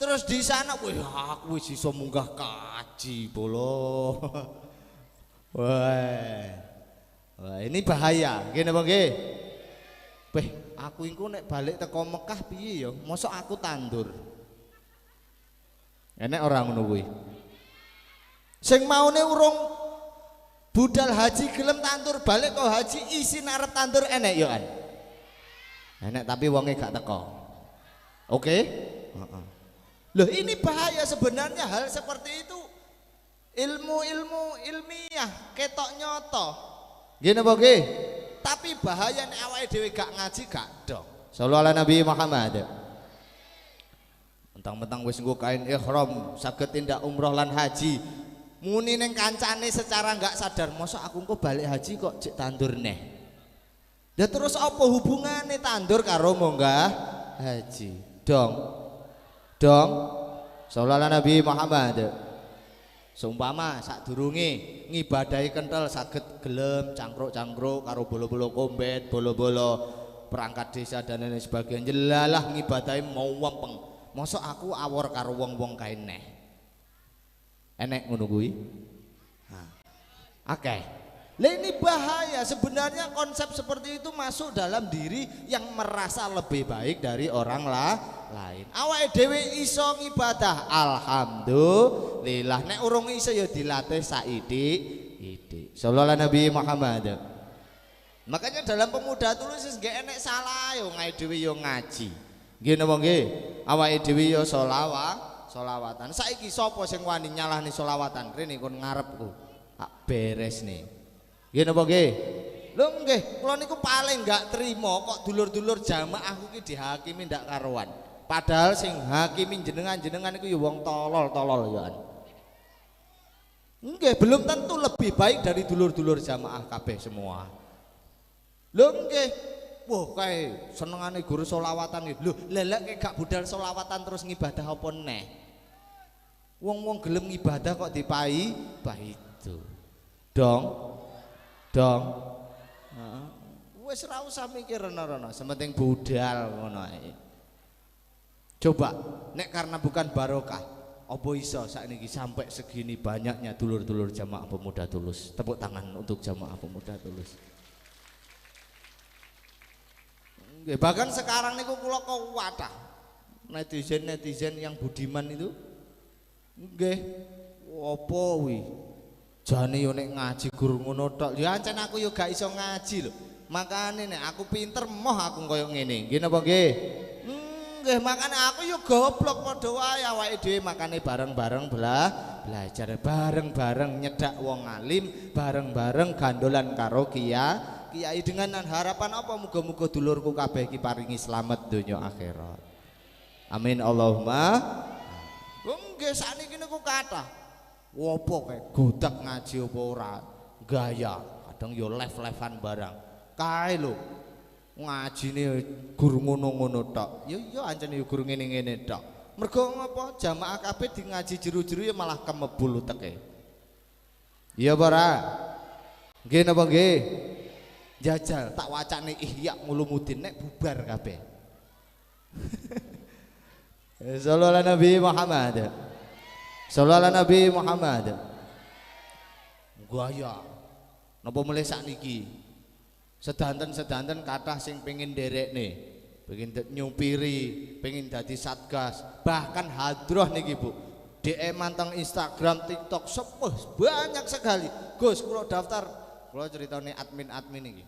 Terus di sana, wih, aku wis iso munggah kaji bolo. Wah. Wah, ini bahaya. Nggih napa nggih? Beh, aku iku nek balik teko Mekah piye ya? Mosok aku tandur. Enek ora ngono kuwi? Sing maune urung budal haji gelem tandur, balik kok haji isin arep tandur, enek yo kan? Enek, tapi wonge gak teko. Oke? Heeh. Loh, ini bahaya sebenarnya hal seperti itu. Ilmu-ilmu ilmiah ketok nyoto. Nggih napa nggih? Tapi bahaya nek awake dhewe gak ngaji gak dong. Sallu ala Nabi Muhammad. Mentang-mentang wis nggo kain ihram, saged tindak umroh lan haji. Muni ning kancane secara gak sadar, mosok aku engko balik haji kok cek tandur neh. Ya terus apa hubungane tandur karo munggah haji? Dong. Dong. Sallu ala Nabi Muhammad. Seumpama sadurunge ngibadahi kentel saged gelem cangkruk-cangkruk karo bolo-bolo kombet, bolo-bolo perangkat desa dan lain sebagainya. Jelalah ngibadahi mau wempeng. Mosok aku awor karo wong-wong kae neh. Enek ngono kuwi? Nah. Akeh. Lah ini bahaya sebenarnya, konsep seperti itu masuk dalam diri yang merasa lebih baik dari orang lain. Awake dhewe iso ngibadah, alhamdulillah. Nek urung iso ya dilatih saithik-ithik. Sallallahu Nabi Muhammad. Makanya dalam Pemuda Tulus wis gak enek salah yo, awake dhewe yo ngaji. Nggih napa nggih? Awake dhewe yo selawat, selawatan. Saiki sapa sing wani nyalahne selawatan? Rene kon ngarepku. Tak beres nih. Nggih napa nggih? Lho nggih, kula niku paling gak terima kok dulur-dulur jamaah ki dihakimi ndak karuan. Padahal sing hakimi jenengan-jenengan iku ya wong tolol-tolol ya. Nggih, belum tentu lebih baik dari dulur-dulur jamaah kabeh semua. Lho nggih, wah kae senengane guru selawatan iki. Lho, lha lek gak budal selawatan terus ngibadah apa neh? Wong-wong gelem ngibadah kok dipai paido. Dong. Dong. Heeh. Wis ora usah mikir rono-rono, sementing budal ngono ae. Coba nek karena bukan barokah, apa iso sakniki sampai segini banyaknya dulur-dulur jamaah Pemuda Tulus. Tepuk tangan untuk jamaah Pemuda Tulus. Nggih, bahkan sekarang niku kula kathah netizen-netizen yang budiman itu nggih, apa wi? Jane yo nek ngaji gur ngono tok. Ya ancen aku yo gak iso ngaji lho. Makane nek aku pinter moh aku koyo ngene. Nggih napa nggih? Nggih, makane aku yo goblok padha wae awake dhewe, makane bareng-bareng belajar, bareng-bareng nyedak wong alim, bareng-bareng gandolan karo kiai dengan harapan apa? Muga-muga dulurku kabeh iki paringi slamet donya akhirat. Amin Allahumma. Nggih, sakniki niku kathah. Wopo kae godak ngaji apa ora? Gaya, kadang yo live-livean barang. Kae lho ngajine gur ngono-ngono tok. Ya iya ancen yo gur ngene-ngene tok. Mergo ngapa? Jamaah kabeh di ngaji jeru-jeru ya malah kemebul uteke. Iya apa ora? Nggih napa nggih? Jajal tak wacane Ihya Ulumuddin nek bubar kabeh. Sallallahu ala Nabi Muhammad. Sallallahu ala Nabi Muhammad. Gaya. Napa mulai sakniki? Sedanten-sedanten kathah sing pengen nderekne, pengen nyupiri, pengen dadi satgas, bahkan hadroh niki Bu. DM manteng Instagram, TikTok, sepuh banyak sekali. Gus, kula daftar, kula ceritane admin-admin iki.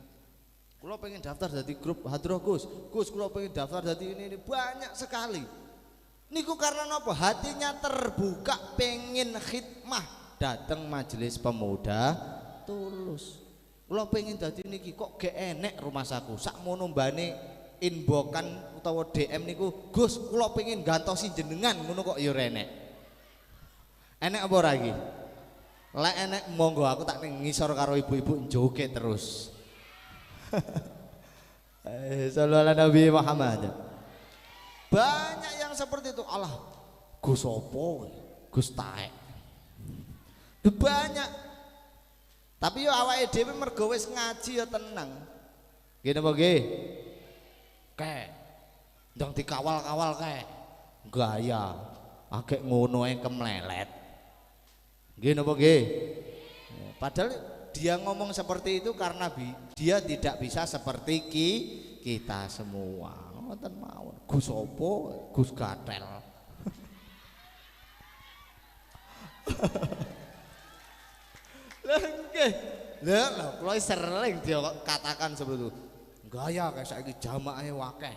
Kula pengen daftar dadi grup hadroh Gus. Gus, kula pengen daftar dadi ini banyak sekali. Niku karena napa? Hatinya terbuka pengen khidmah dateng majelis Pemuda Tulus. Kula pengen dadi niki kok gak enek rumangsaku. Sakmono mbane inboxan utawa DM niku, Gus, kula pengen gantosi jenengan ngono kok ya ora enek. Enek apa ora iki? Lek enek monggo aku tak ning ngisor karo ibu-ibu joget terus. Sallallahu ala Nabi Muhammad. Banyak yang seperti itu. Allah, Gus opo? Gus taek. Banyak. Tapi yo awake dhewe mergo wis ngaji yo tenang. Nggih napa nggih? Kae. Ndang dikawal-kawal kae. Gaya. Agek ngono ae kemlelet. Nggih napa nggih? Padahal dia ngomong seperti itu karena dia tidak bisa seperti kita semua. Ngoten mawon. Gus opo? Gus Gatel. Lah nggih. Lah kula sering dia katakan seperti itu. Gaya kayak saiki jamaahe akeh.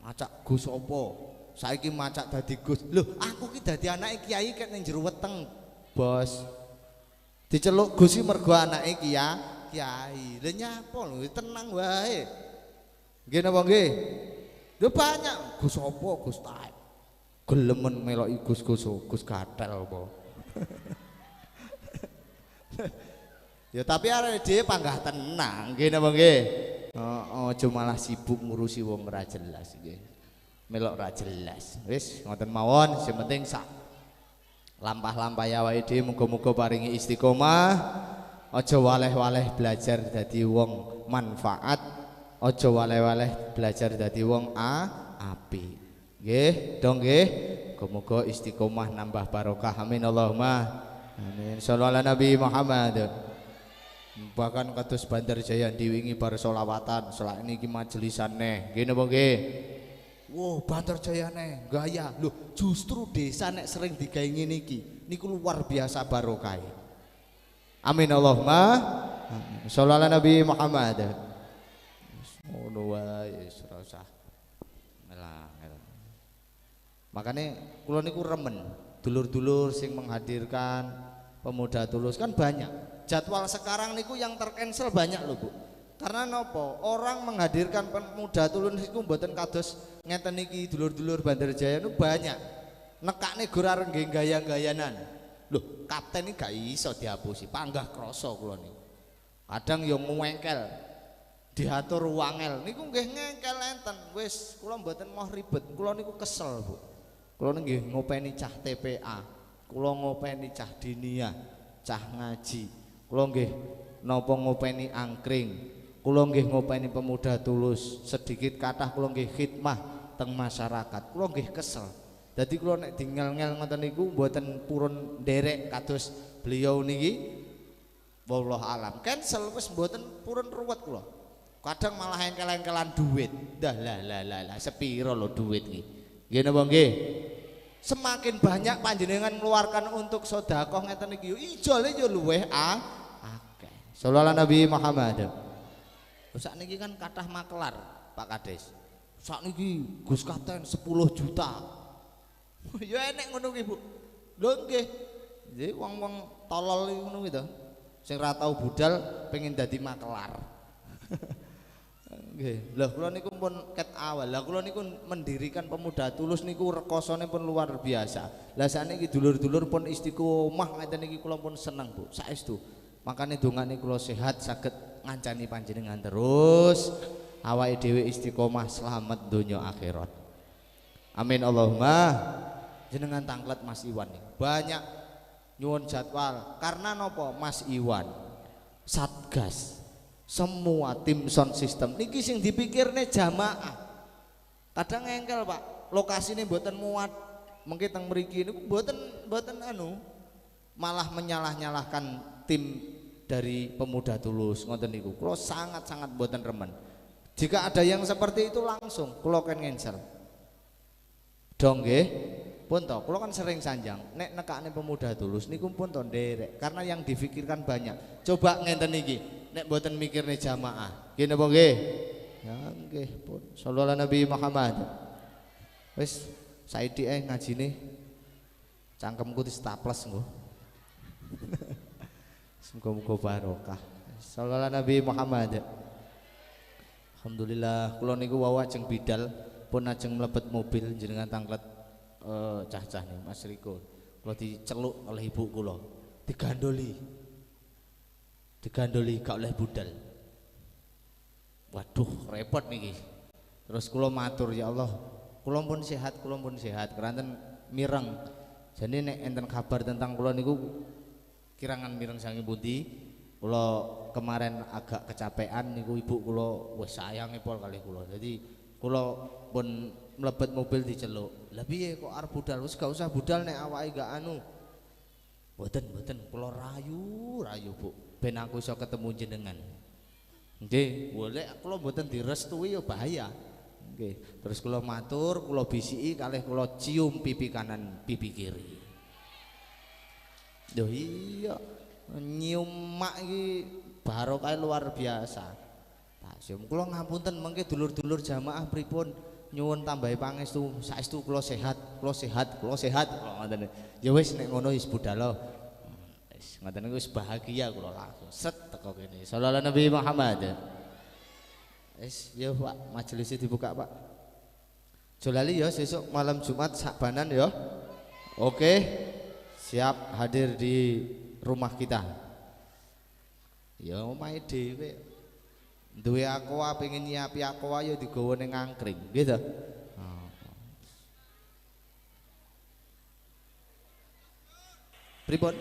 Macak Gus opo? Saiki macak dadi Gus. Lho, aku ki dadi anake kiai ket ning jero weteng, Bos. Diceluk Gus ki mergo anake kiai. Lha nyapa lho, tenang wae. Nggih napa nggih? Lho banyak Gus opo, Gus taek. Gelemen meloki Gus-gus Gus Gatel apa. Ya tapi arek dhewe panggah tenang, nggih napa nggih? Heeh, aja malah sibuk ngurusi wong ora jelas nggih. Melok ora jelas. Wis ngoten mawon, sing penting sak lampah-lampah awake dhewe muga-muga paringi istiqomah. Aja waleh-waleh belajar dadi wong manfaat, aja waleh-waleh belajar dadi wong apik. Nggih, dong nggih. Muga-muga istiqomah nambah barokah. Amin Allahumma. Amin. Shallallahu ala Nabi Muhammad. Bahkan kados Bandarjaya diwingi bar selawatan, selak niki majelisan neh. Nggih napa nggih? Wow, Bandarjaya neh gaya. Loh, justru desa nek sering digawe ngene iki niku luar biasa barokah. Amin Allahumma. Amin. Shallallahu ala Nabi Muhammad. Ngono wae wis ora usah ngelangel. Makane kula niku remen dulur-dulur sing menghadirkan pemuda tulus kan banyak. Jadwal sekarang niku yang tercancel banyak lho, Bu. Karena nopo? Orang menghadirkan pemuda tulus niku mboten kados ngeten niki dulur-dulur Bandarjaya niku banyak. Nekakne gur arep nggih gaya-gayanan. Lho, kapten iki gak iso dihapusi, panggah krasa kula niku. Kadang yo ngengkel. Diatur wangel niku nggih ngengkel enten. Wis kula mboten moh ribet. Kula niku kesel, Bu. Kula nggih ngopeni cah TPA, kula ngopeni cah diniyah, cah ngaji. Kula nggih napa ngopeni angkring, kula nggih ngopeni pemuda tulus, sedikit kathah kula nggih khidmah teng masyarakat. Kula nggih kesel. Dadi kula nek dingel-ngel ngoten niku mboten purun nderek kados beliau niki. Wallahu alam. Cancel wis mboten purun ruwet kula. Kadang malah engkel-engkelan duit. Dah lah lah lah lah sepiro lho duit iki. Nggih napa nggih? Semakin banyak panjenengan mengeluarkan untuk sedekah ngeten iki ijole yo luweh akeh. Shallallahu ala Nabi Muhammad. Sakniki kan kathah makelar, Pak Kades. Sakniki Gus Kapten 10 juta. Ya enek ngono ki, Bu. Lho nggih. Nggih wong-wong tolol ngono ki to. Sing ra tau budal pengen dadi makelar. Nggih. Lah kula niku pun ket awal. Lah kula niku mendirikan pemuda tulus niku rekosone pun luar biasa. Lah sakniki dulur-dulur pun istiqomah ngeten niki kula pun seneng, Bu. Saestu. Makane dongane kula sehat saged ngancani panjenengan terus. Awake dhewe istiqomah slamet donya akhirat. Amin Allahumma. Jenengan tanglet Mas Iwan niku. Banyak nyuwun jadwal karena nopo Mas Iwan Satgas semua tim sound system niki sing dipikirne jamaah. Kadang ngengkel, Pak, lokasine mboten muat, mengki teng mriki niku mboten anu, malah menyalah-nyalahkan tim dari pemuda tulus ngoten niku. Kula sangat-sangat mboten remen. Jika ada yang seperti itu langsung kula kan cancel. Dong nggih. Pun to, kula kan sering sanjang, nek nekakne pemuda tulus niku pun to nderek karena yang difikirkan banyak. Coba ngenten niki, nek mboten mikirne jamaah. Nggih napa nggih? Ya nggih pun. Shallallahu ala Nabi Muhammad. Wis saiki ngajine cangkemku distaples engko. Muga-muga barokah. Shallallahu ala Nabi Muhammad. Alhamdulillah kula niku wau ajeng bidal pun ajeng mlebet mobil jenengan tanglet cah-cah nih Mas Riko. Kula diceluk oleh ibu kula, digandoli. Digandoli gak oleh budal. Waduh, repot niki. Terus kula matur, ya Allah, kula pun sehat, kula pun sehat. Keranten mireng. Jadi nek enten kabar tentang kula niku kirangan mireng saking pundi. Kula kemarin agak kecapean niku ibu kula wis sayange pol kalih kula. Jadi kula pun mlebet mobil diceluk. Lah piye kok arep budal? Wis gak usah budal nek awake gak anu. Mboten, mboten, kula rayu-rayu, Bu. Ben aku iso ketemu jenengan. Nggih, boleh kula mboten direstui ya bahaya. Nggih, terus kula matur, kula bisiki kalih kula cium pipi kanan, pipi kiri. Lho iya, nyium mak iki barokah luar biasa. Tak cium kula ngapunten mengke dulur-dulur jamaah pripun nyuwun tambahi pangestu, saestu kula sehat, kula sehat, kula sehat, kula ngoten. Ya wis nek ngono wis budal. Wis ngoten niku wis bahagia kula langsung set teko kene. Sallallahu Nabi Muhammad. Wis ya Pak, majelisnya dibuka Pak. Aja lali ya sesuk malam Jumat sakbanan ya. Oke. Siap hadir di rumah kita. Ya omahe dhewe. Duwe aqua pengen nyiapi aqua ya digawa ning angkring, nggih ta? Pripun?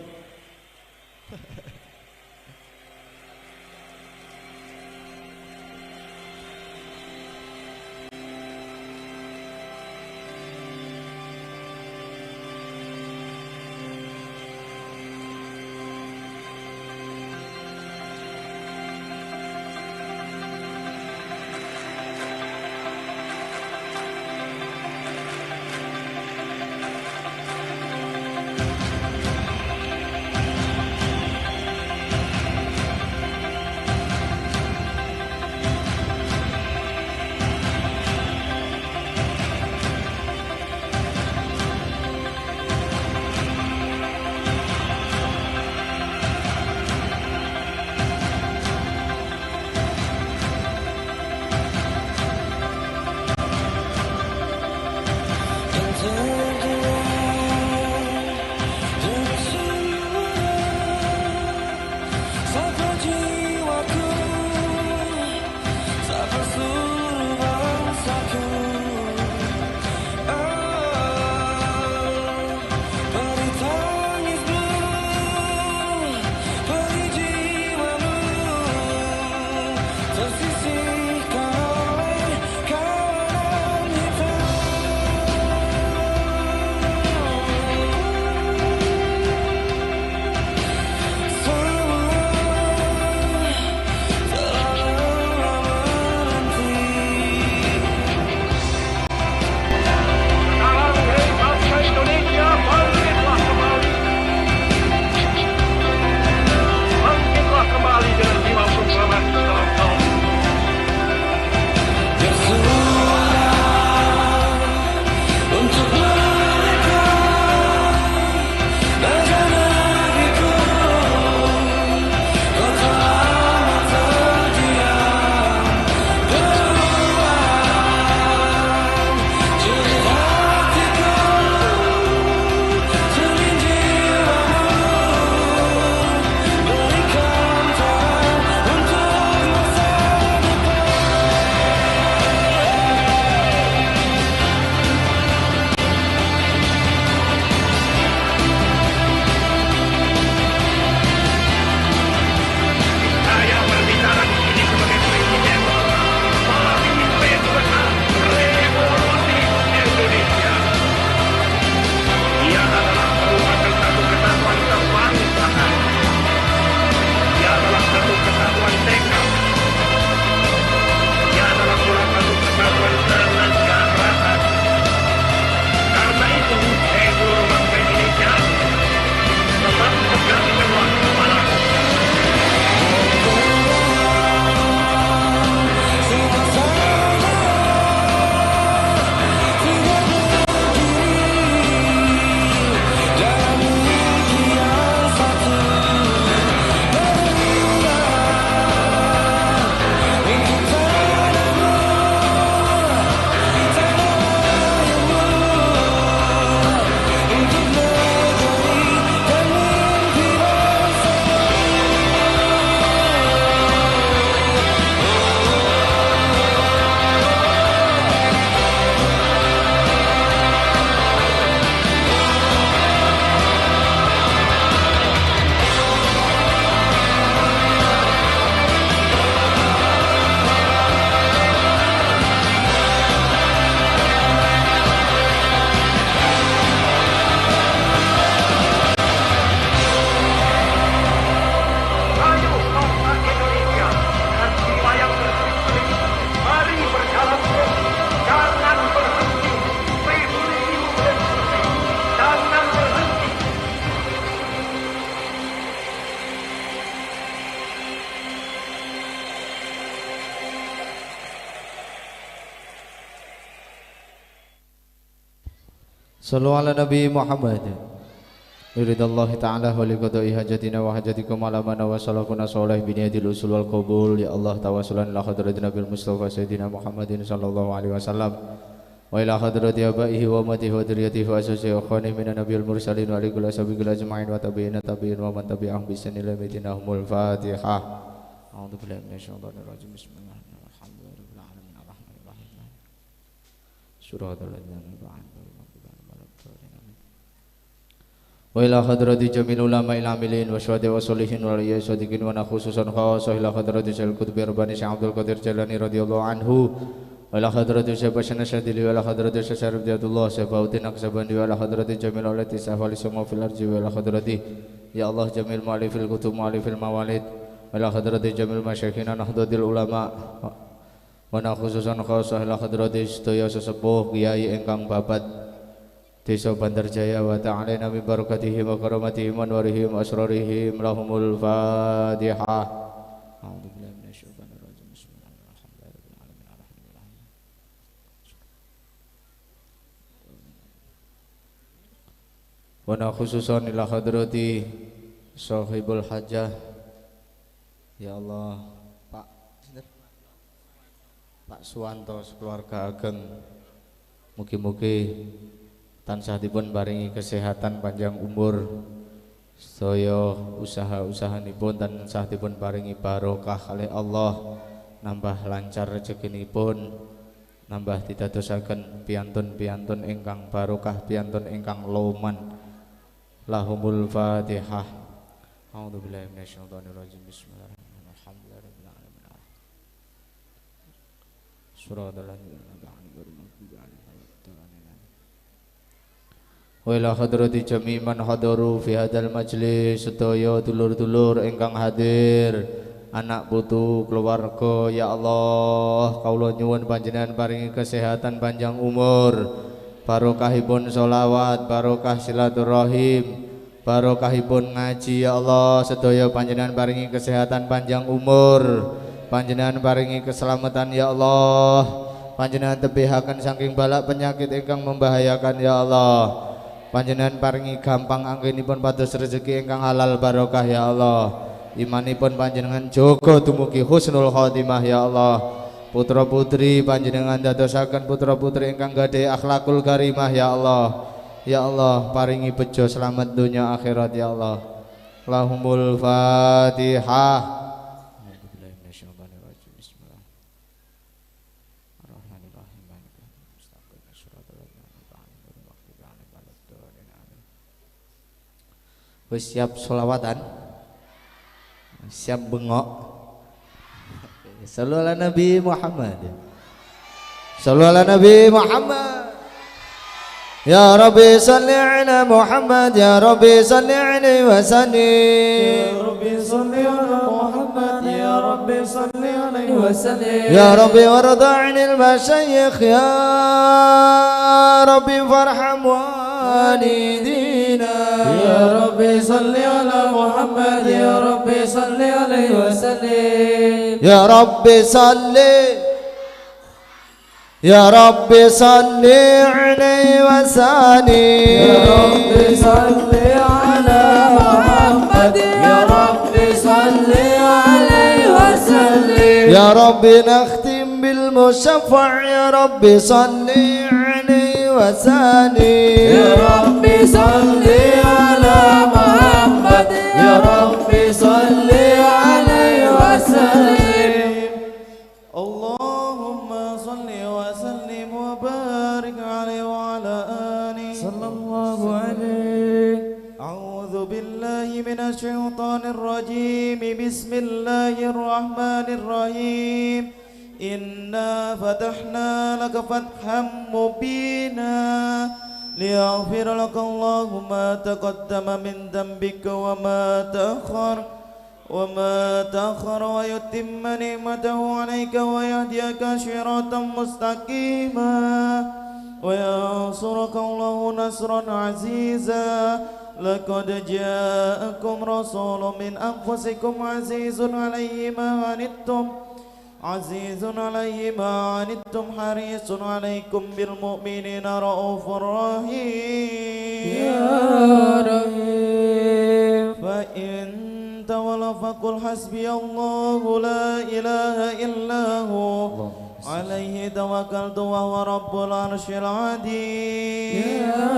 Sallu ala Nabi Muhammad. Lillahi ta'ala wa liqada'i hajatina wa hajatikum ala man wa salafuna sholih bi niyadil usul wal qabul. Ya Allah tawassulan ila hadratin Nabil Mustafa Sayyidina Muhammadin sallallahu alaihi wasallam wa ila hadrati abaihi wa ummatihi wa dzurriyyatihi wa azwajihi wa ikhwanihi minan nabiyil mursalin wa alihi washabihi ajma'in wa tabi'ina tabi'in wa man tabi'ahum bi ihsan ila yaumil humul Fatihah. A'udzu billahi minasyaitonir rajim. Bismillahirrahmanirrahim. Alhamdulillahirabbil alamin. Suratul wa ila hadrati jamil ulama il amilin wa syuhada wa sholihin wa liya sadiqin wa khususan khassa ila hadrati Syekh Qutbi Rabbani Syekh Abdul Qadir Jailani radhiyallahu anhu wa ila hadrati Syekh Basyana Syadili wa ila hadrati Syekh Syarif Abdullah Syekh Bauddin Aqsabandi wa ila hadrati jamil ulati safali summa fil arji wa ila hadrati ya Allah jamil mu'alifil kutub mu'alifil mawalid wa ila hadrati jamil masyayikhina nahdlatil ulama wa khususan khassa ila hadrati sedaya sesepuh kiai ingkang babat Desa Bandarjaya wa ta'ala min barakatihi wa karamatihi wa anwarihim wa asrarihim lahumul Fatihah. A'udzu billahi minasyaitonir rajim. Bismillahirrahmanirrahim. Wa khususan ila hadrati sahibul hajah. Ya Allah, Pak Suwanto sekeluarga ageng, mugi-mugi tansah dipun paringi kesehatan panjang umur, sedaya usaha-usahanipun tansah dipun paringi barokah kalih Allah, nambah lancar rezekinipun, nambah didadosaken piantun-piantun ingkang barokah, piantun ingkang loman. Lahumul Fatihah. A'udzu billahi minasyaitonir rajim. Bismillahirrahmanirrahim. Alhamdulillahirabbil alamin. Suratul wa ila hadrati jami' man hadaru fi hadzal majlis, sedaya dulur-dulur ingkang hadir, anak putu keluarga, ya Allah kawula nyuwun panjenengan paringi kesehatan panjang umur, barokahipun sholawat, barokah silaturahim, barokahipun ngaji, ya Allah sedaya panjenengan paringi kesehatan panjang umur, panjenengan paringi keselamatan ya Allah, panjenengan tebihaken saking balak penyakit ingkang membahayakan ya Allah, panjenengan paringi gampang anggenipun pados rezeki ingkang halal barokah ya Allah, imanipun panjenengan jaga dumugi husnul khotimah ya Allah, putra putri panjenengan dadosaken putra putri ingkang gadhe akhlakul karimah ya Allah, ya Allah paringi bejo selamat dunia akhirat ya Allah. Lahumul Fatihah. Wis siap sholawatan, siap bengok. Sallu ala Nabi Muhammad. Sallu ala Nabi Muhammad. Ya Rabbi salli ala Muhammad, ya Rabbi salli alaihi wa sallim. Ya Rabbi salli ala Muhammad, ya Rabbi salli alaihi wa sallim. Ya Rabbi warda 'anil masyayikh, ya Rabbi farham walidina. Ya Rabbi salli ala Muhammad, ya Rabbi salli alaihi wa sallim. Ya Rabbi salli, ya Rabbi salli alaihi wa sallim. Ya Rabbi salli ala Muhammad, ya Rabbi salli alaihi wa sallim. Ya Rabbi nakhtim bil musyaffa', ya Rabbi salli alaihi wa sallim. Ya Rabbi salli ala Muhammad, ya Rabbi salli alaihi wa sallim. Allahumma salli wa sallim wa barik alaihi wa ala alihi sallallahu alaihi. A'udzu billahi minasy syaithanir rajim. Bismillahirrahmanirrahim. Inna fatahna laka fatham mubina liyaghfira laka Allahu ma taqaddama min dhanbika wa ma ta'akhkhara wa ma ta'akhkhara wa yutimma ni'matahu 'alaika wa yahdiyaka shiratan mustaqima wa yansuraka Allahu nasran 'aziza. Laqad ja'akum rasulun min anfusikum 'azizun 'alaihi ma 'anittum عزيز عليه ما عنتم حريص عليكم بالمؤمنين رؤوف رحيم. يا رحيم. فإن تولوا فقل حسبي الله لا إله إلا هو عليه توكلت وهو رب العرش العظيم. يا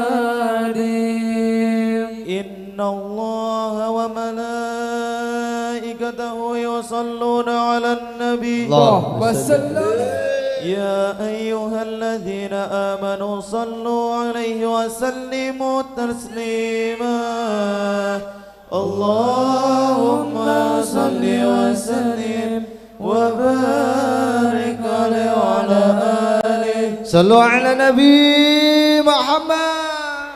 عظيم. إن الله وملائكته يصلون على النبي. اللهم صل. يا أيها الذين آمنوا صلوا عليه وسلموا تسليما. اللهم صل وسلم وبارك عليه وعلى آله. صلوا على نبي محمد.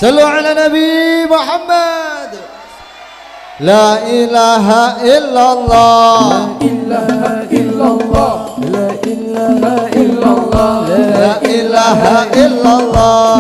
صلوا على نبي محمد. لا إله إلا الله. لا إله إلا الله. لا إله إلا الله. لا إله إلا الله. لا إله إلا الله.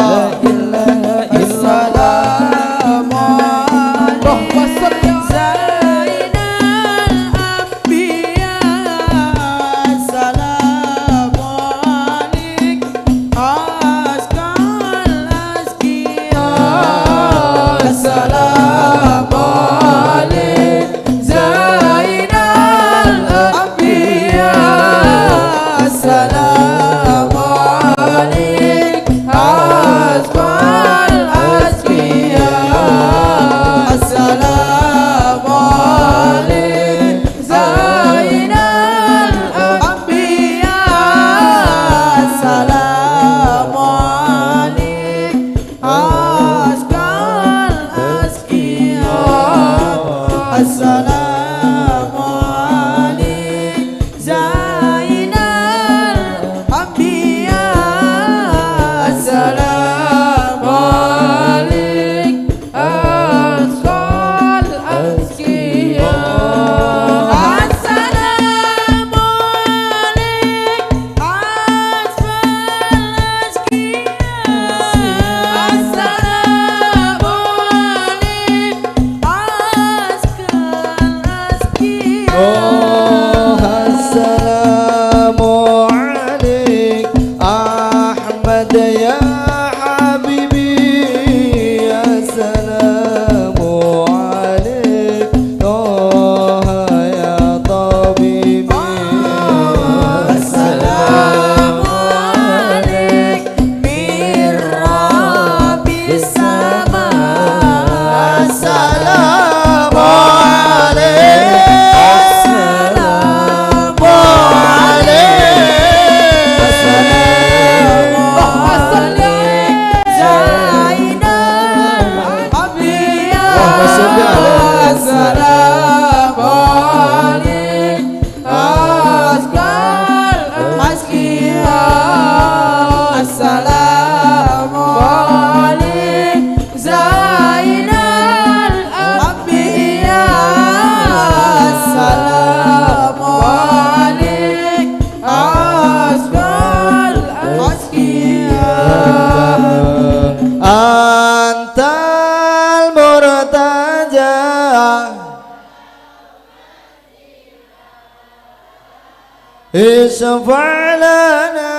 اشفع لنا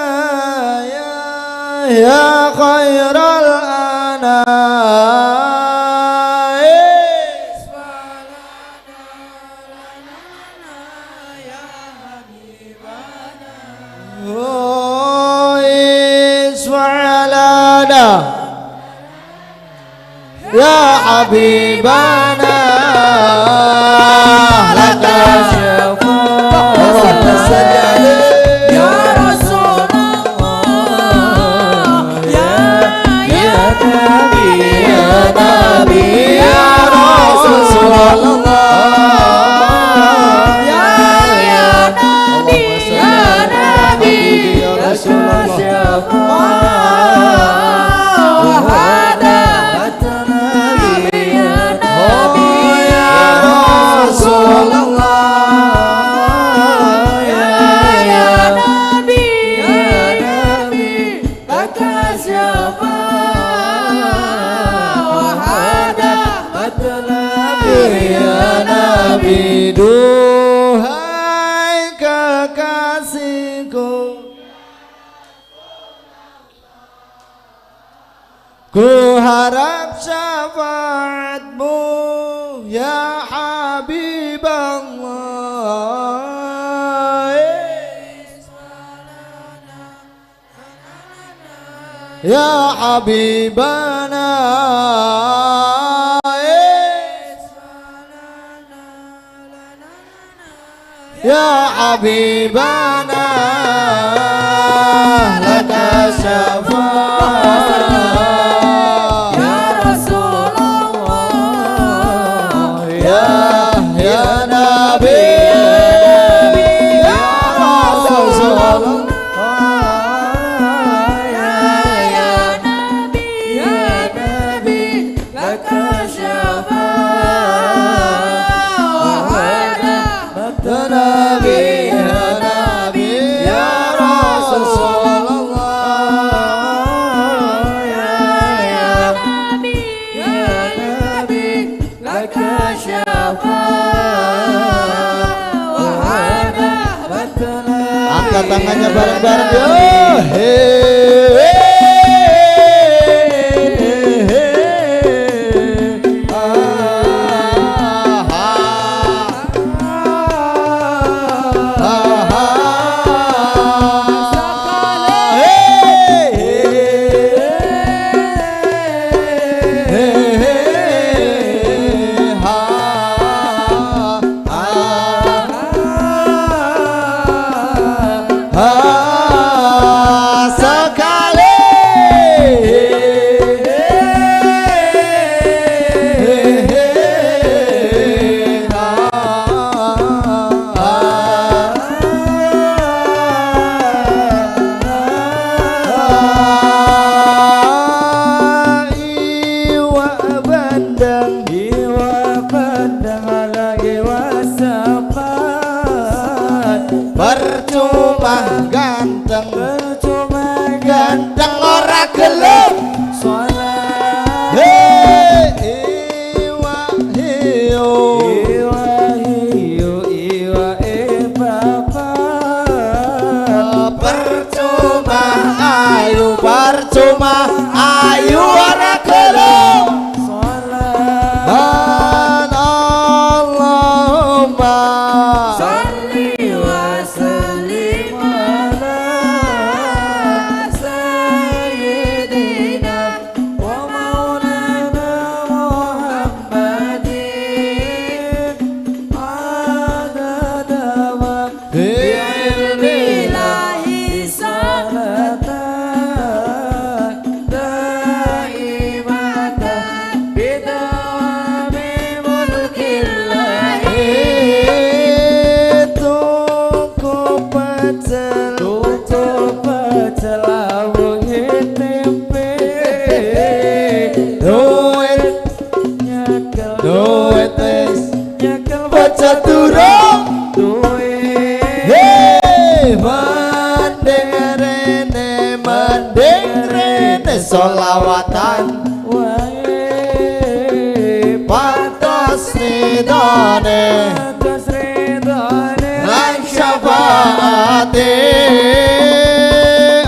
يا خير الأنام. اشفع لنا يا حبيبنا. اشفع لنا يا حبيبنا. لك يا رسول الله يا نبي يا نبي يا رسول الله يا نبي يا نبي يا رسول الله. وهذا يا نبي يا رسول الله. يا نبي لك الشفاعة. Ku harap syafaatmu ya Habib Allah. Ya Habibana, ya Habibana, laka syafaat ya Rasulullah, ya ya Nabi, ya Rasulullah, ya Nabi, ya Nabi, laka syafaat Nabi, ya Nabi, ya Rasulullah, ya Nabi, ya Nabi, laka syafaat. Angkat tangannya bareng-bareng yo. Hey, hey, hey, ah, ah, ah, ah. Hey, hey, hey, ah, ah, ah, sekali. Iwa bandang, Iwa pandang lagi wasapat, percuma ganteng, percuma ganteng ora gelem sholat. Hei, iwa hiu, Iwa hiu, iwa e papat, percuma ayu, percuma ayu ora gelem sholat. Allahumma Salli wa sallim Ala sayyidina wa maulana Muhammadin adada ma billahi salatan daimatan bidawami mulkillahi. Tuku pecel, Tuku pecel lawuhe tempe, duit nyekel duit wis nyekel pecel durung. duit. Hei, mending rene, mending rene solawatan Wae pantas ridane pantas ridane lan syafaate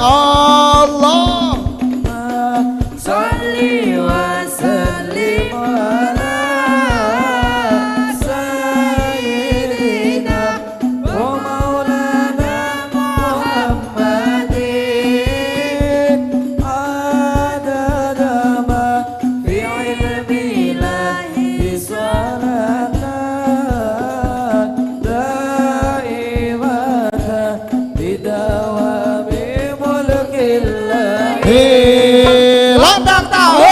Allah. Salli wa sallim ala sayyidina wa maulana Muhammadin adada ma fi ilmillahi salatan daimatan bidawami mulkillahi. Hei, lontong tahu.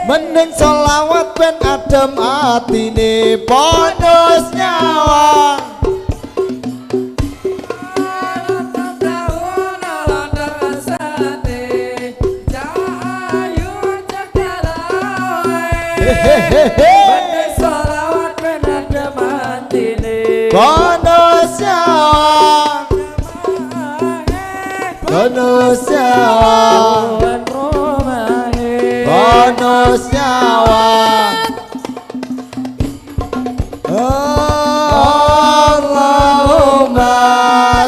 Mending solawat ben adem atine bonus nyawa. Hehehe. Bonus nyawa, bonus nyawa, bonus nyawa. Allahumma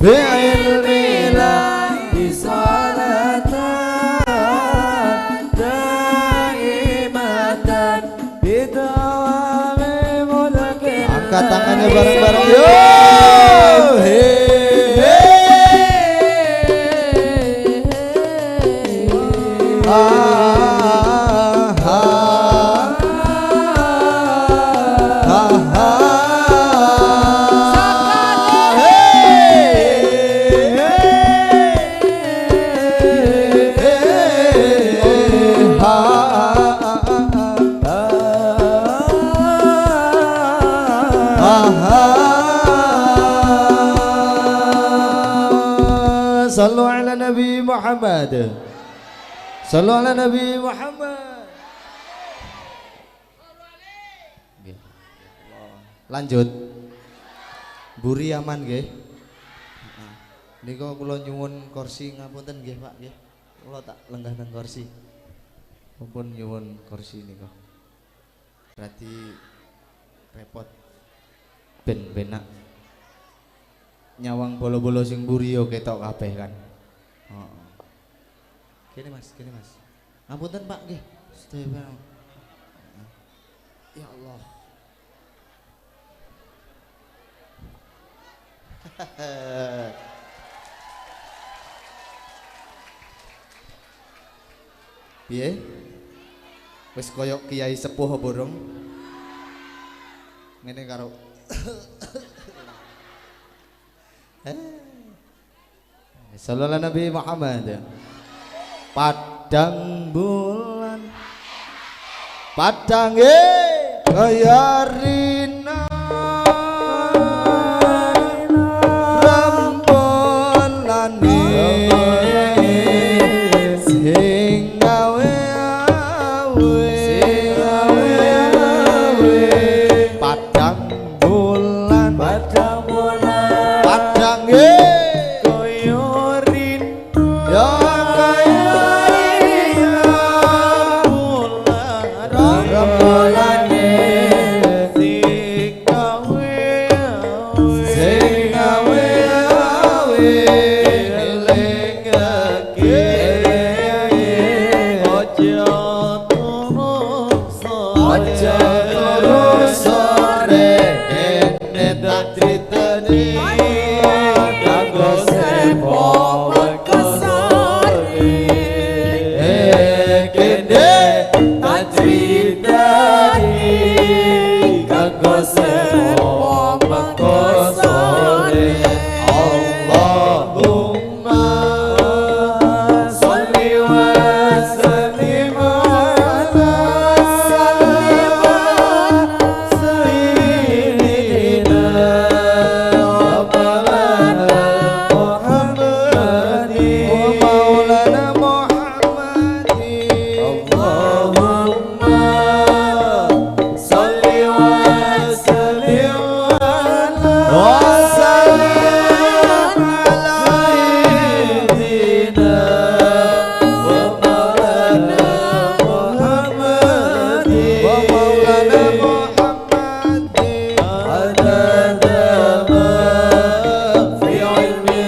Bi'ilmi lahi salatan daimatan bidawami mulkin. Angkat tangannya bareng-bareng yo. Hey, hey. Ah, ah, ah, ah. Hey, hey, hey, ah, ah, ah. Sallu ala Nabi Muhammad. Sallu ala Nabi Muhammad. Lanjut. Buri aman nggih. Nika kula nyuwun kursi ngapunten nggih Pak nggih. Kula tak lenggah teng kursi. Mumpun nyuwun kursi nika. Berarti repot. Ben penak. Nyawang bolo-bolo sing mburi yo ketok kabeh kan. Heeh. Kene Mas, kene Mas. Ngapunten Pak nggih. Sedaya. Ya Allah. Piye? Wis koyok kiai sepuh apa durung? Ngene karo Sallallahu Nabi Muhammad. Padang bulan padange kaya rina rembulane sing gawe awe padang bulan Padang bulan padange Kaya rindu ya kaya rina bulan rembulane sing gawe awe sing gawe awe elingake aja turu sore aja turu sore kene tak critani kanggo sepo mengko sore kene tak critani kanggo sepo mengko sore. Allahumma Sholli wa sallim ala sayyidina wa maulana Muhammadin wa maulana Muhammadin. Allahumma sholli wa sallim ala Wa sallim ala sayyidina wa maulana Muhammadin wa maulana Muhammadin. Adada ma fi ilmi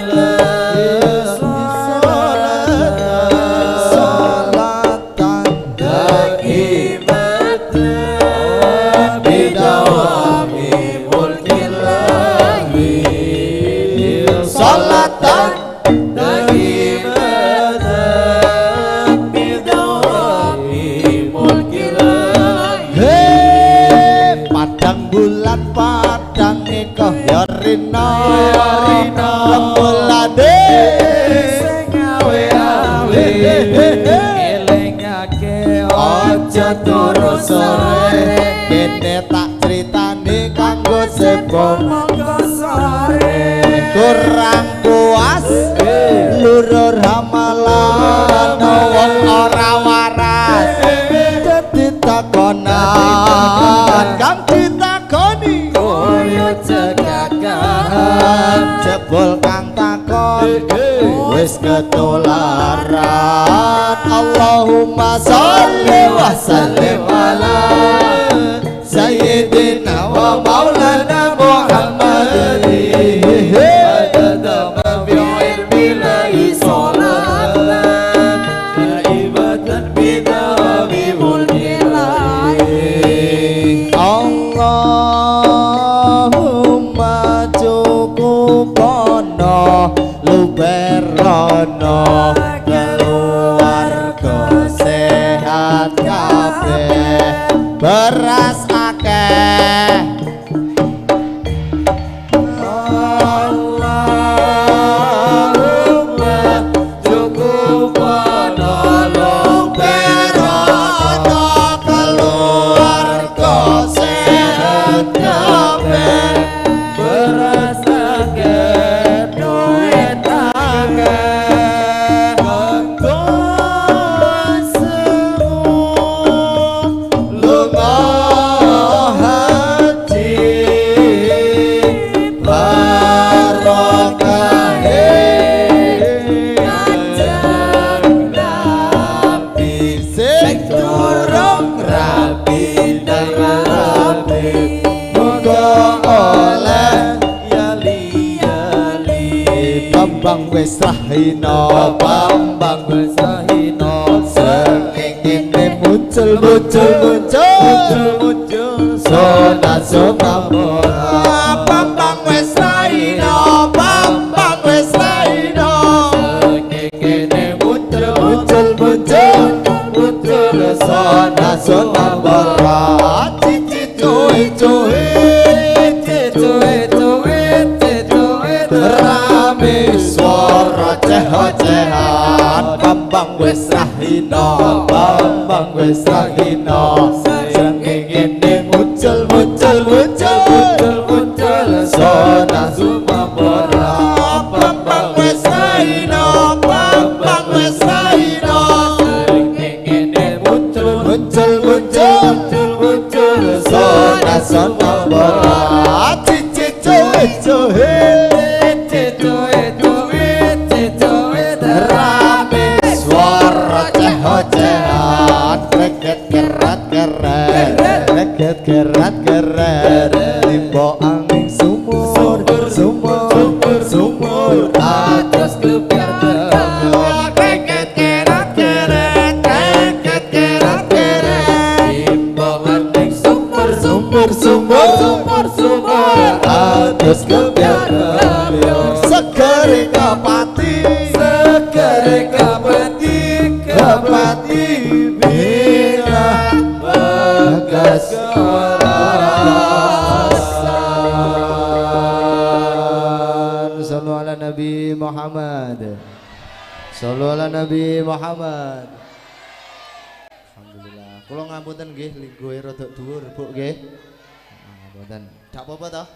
Salatan daimatan bidawami mulkillahi Salatan daimatan bidawami mulkillahi. Hei, padang bulan padang nika ya rina rina. Rembulane Sing awe-awe elingake aja turu sore kene tak critani kanggo sebo mongko sore kurang puas lurur ramalan wong ora waras dadi takonan kang ditakoni koyo cekakan jebul kang takon wis ketularan. Allahumma sholli wa sallim ala sayyidina wa maulana Muhammadin. Adada ma Cukupono luberono keluarga sehat kabeh beras akeh. Allahumma cukupono luberono keluarga sehat kabeh beras akeh duit akeh kanggo semu lunga haji barokahe Kanjeng Nabi sing durung rabi nang rabi muga oleh yali yali Bambang wis rahina Bambang wis rahina srengenge muncul muncul muncul muncul sona sona Bambang wis rahina Bambang wis rahina srengenge muncul muncul muncul muncul sona sona cici cuy cuy cuy cuy cuy rame swara ceh-cehan Bambang wis rahina Bambang wis rahina srengenge muncul muncul muncul muncul muncul sona sumabora Bambang wis rahina Bambang wis rahina srengenge muncul muncul muncul muncul muncul sona sona bora cici cuy cuy cuy cuy cuy rame swara ceh-cehan kreket kerat keret kreket kerat keret limbo angin sumur sumur sumur atas kebiar kebiar kreket kerat keret kreket kerat keret limbo angin sumur sumur sumur sumur sumur atas kebiar kebiar segere kepati segere kepati kepati bina bagas kewarasan. Sallu ala Nabi Muhammad. Sallu ala Nabi Muhammad. Alhamdulillah. Kula ngapunten nggih lingguhe rada dhuwur Bu nggih. Ngapunten. Dak apa-apa toh?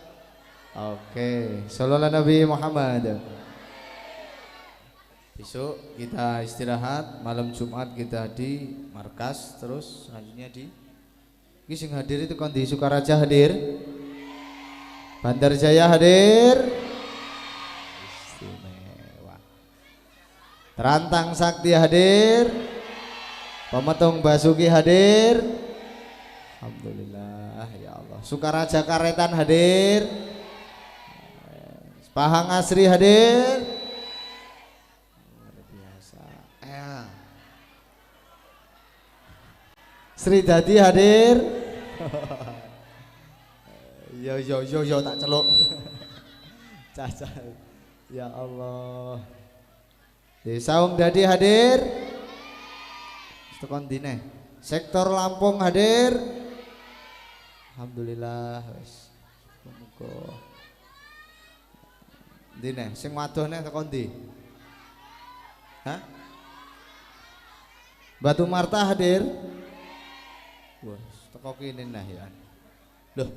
Oke, sallu ala Nabi Muhammad. Besok kita istirahat, malam Jumat kita di markas, terus selanjutnya di ini sing hadir itu kondi Sukaraja hadir, Bandarjaya hadir, istimewa, Terantang Sakti hadir, Pemetung Basuki hadir, alhamdulillah ya Allah, Sukaraja Karetan hadir, Pahang Asri hadir. Sri Dadi hadir. Yo yo yo yo tak celuk. Caca. Ya Allah. Desa Saung Dadi hadir. Tekan dine. Sektor Lampung hadir. Alhamdulillah wis. Muga. Dine sing waduh neh tekan ndi? Hah? Batu Marta hadir. Wah, teko kene nah ya. Loh,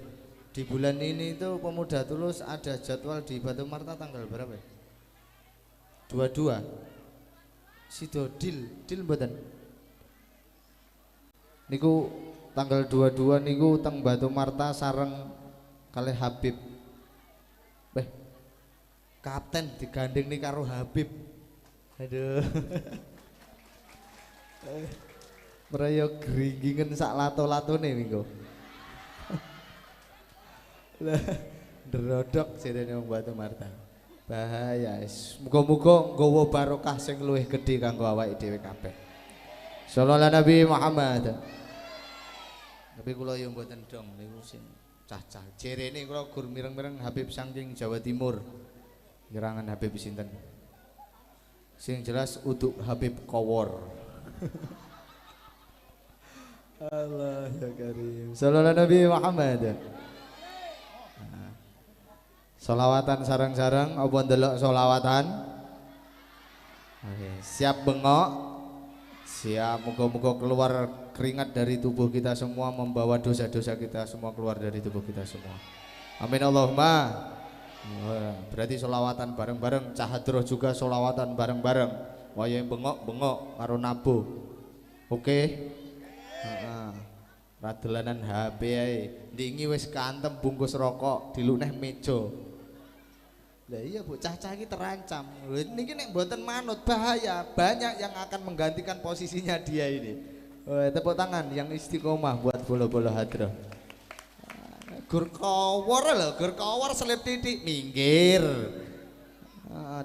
di bulan ini itu Pemuda Tulus ada jadwal di Batu Marta tanggal berapa ya? 22. Sido deal, deal mboten. Niku tanggal 22 niku teng Batu Marta sareng kalih Habib. Beh. Kapten digandeng nih karo Habib. Aduh. Meraya gringgingen sak lato-latone niku. Lah ndrodok jarene wong Batu Marta. Bahaya. Muga-muga nggawa barokah sing luwih gedhe kanggo awake dhewe kabeh. Sallallahu ala Nabi Muhammad. Tapi kula yo mboten dong niku sing cah-cah. Jerene kula gur mireng-mireng Habib saking Jawa Timur. Kirangan Habib sinten. Sing jelas untuk Habib Kowor. Allah ya Karim. Sallallahu Nabi Muhammad. Nah. Solawatan sareng-sareng apa ndelok solawatan? Oke, siap bengok. Siap, muga-muga keluar keringat dari tubuh kita semua, membawa dosa-dosa kita semua keluar dari tubuh kita semua. Amin Allahumma. Wah, berarti solawatan bareng-bareng, cah hadroh juga solawatan bareng-bareng. Wayahe bengok-bengok karo nabuh. Oke. Heeh. Radelanan HP ae. Ndingi wis kantem bungkus rokok diluneh meja. Lah iya Bu, cah-cah iki terancam. Lho niki nek mboten manut bahaya, banyak yang akan menggantikan posisinya dia ini. Wah, tepuk tangan yang istiqomah buat bolo-bolo hadroh. Gur kawor lho, gur kawor selip titik minggir.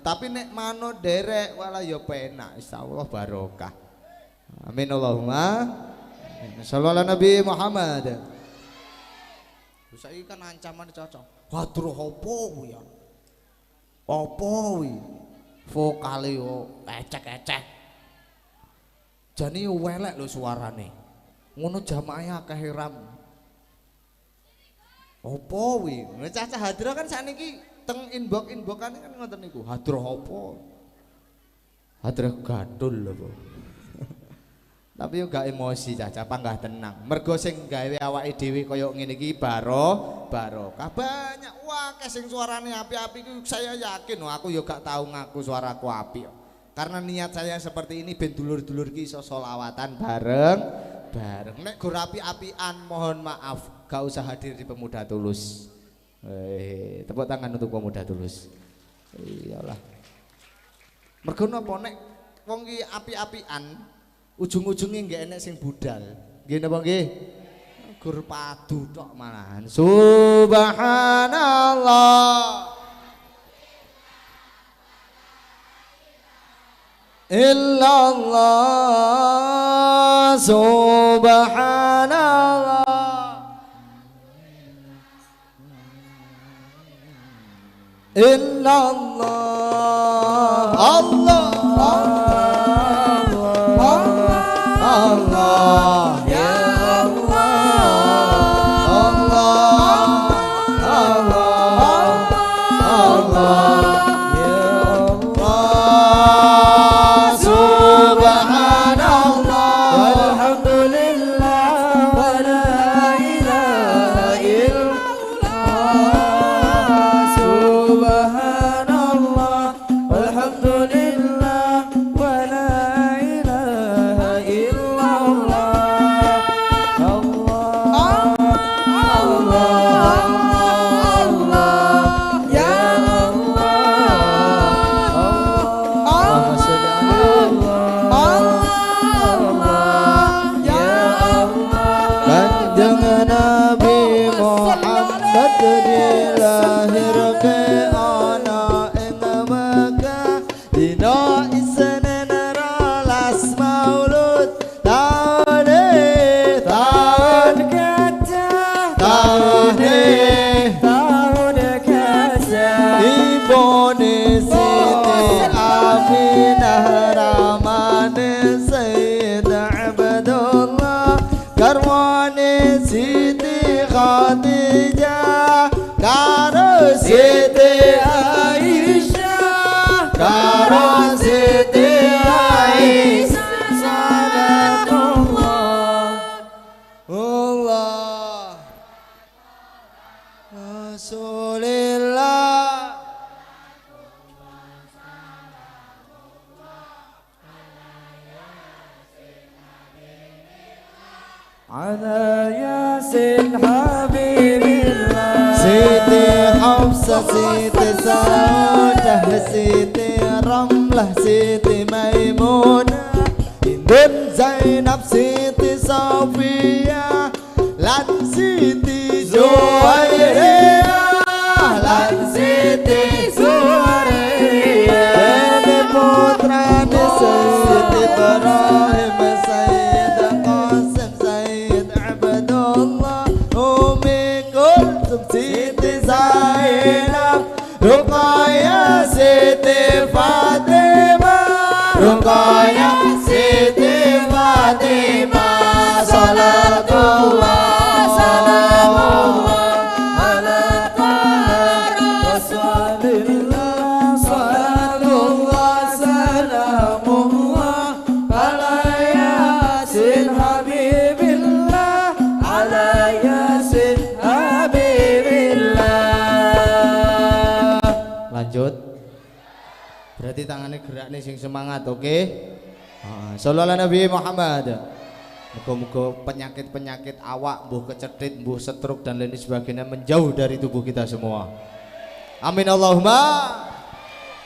Tapi nek manut derek walah ya penak, insyaallah barokah. Amin Allahumma. Sallallahu Nabi Muhammad. Saiki kan ancaman cocok. Hadroh opo kuwi ya? Apa kuwi? Vokale yo ecek-ecek. Jane yo welek lho suarane. Ngono jamaah akeh ram. Apa kuwi? Cah-cah hadroh kan sakniki teng inbox-inboxane kan ngoten niku. Hadroh apa? Hadroh gathul lho, Bu. Tapi yo gak emosi cah-cah, panggah tenang. Mergo sing gawe awake dhewe kaya ngene iki barokah. Banyak akeh sing suarane apik-apik iku saya yakin, aku yo gak tau ngaku suaraku apik. Karena niat saya seperti ini ben dulur-dulur ki iso selawatan bareng bareng. Nek gur api-apian mohon maaf, gak usah hadir di Pemuda Tulus. Tepuk tangan untuk Pemuda Tulus. Iyalah. Mergo napa nek wong ki api-apian ujung-ujungnya nggak enek sing budal. Nggih napa nggih? Gur padu tok malahan. Subhanallah. Illallah. Subhanallah. Illallah. Allah Allah Allah ya Allah Allah Allah Allah ya Allah. Subhanallah walhamdulillah wala ilaha illallah. Subhanallah walhamdulillah wala ilaha illallah. Allah Allah Allah ya Allah. Allahumma sholli ala Allah ya Allah. Kanjeng Nabi Muhammad dilahirke ana ing Mekah dina Isnin 12 Maulud taune Tahun gajah, taune tahun gajah. Ibune Siti Aminah ramane Sayyid Abdullah garwane Siti Khadijah karo Siti Aisyah, karo Siti Aisyah. Salatullah. Allah Rasulillah. Ala Yasin Habibillah. Siti Hafsah, Siti Saudah, Siti Ramlah, Siti Maimunah, Hindun Zainab, Siti Sofia, lan Siti Zuwairiyah, lan Siti Zuwairiyah. Dene putrane Siti Ibrahim, Sayyid Qasim, Sayyid Abdullah, Umi Kulsum, Siti Zainab, Ruqayyah, Lanjut. Berarti tangannya gerak nih sing semangat, oke? Okay? Sallallahu ala Nabi Muhammad. Muga-muga penyakit-penyakit awak, mbuh kecethit, mbuh stroke dan lain sebagainya menjauh dari tubuh kita semua. Amin Allahumma.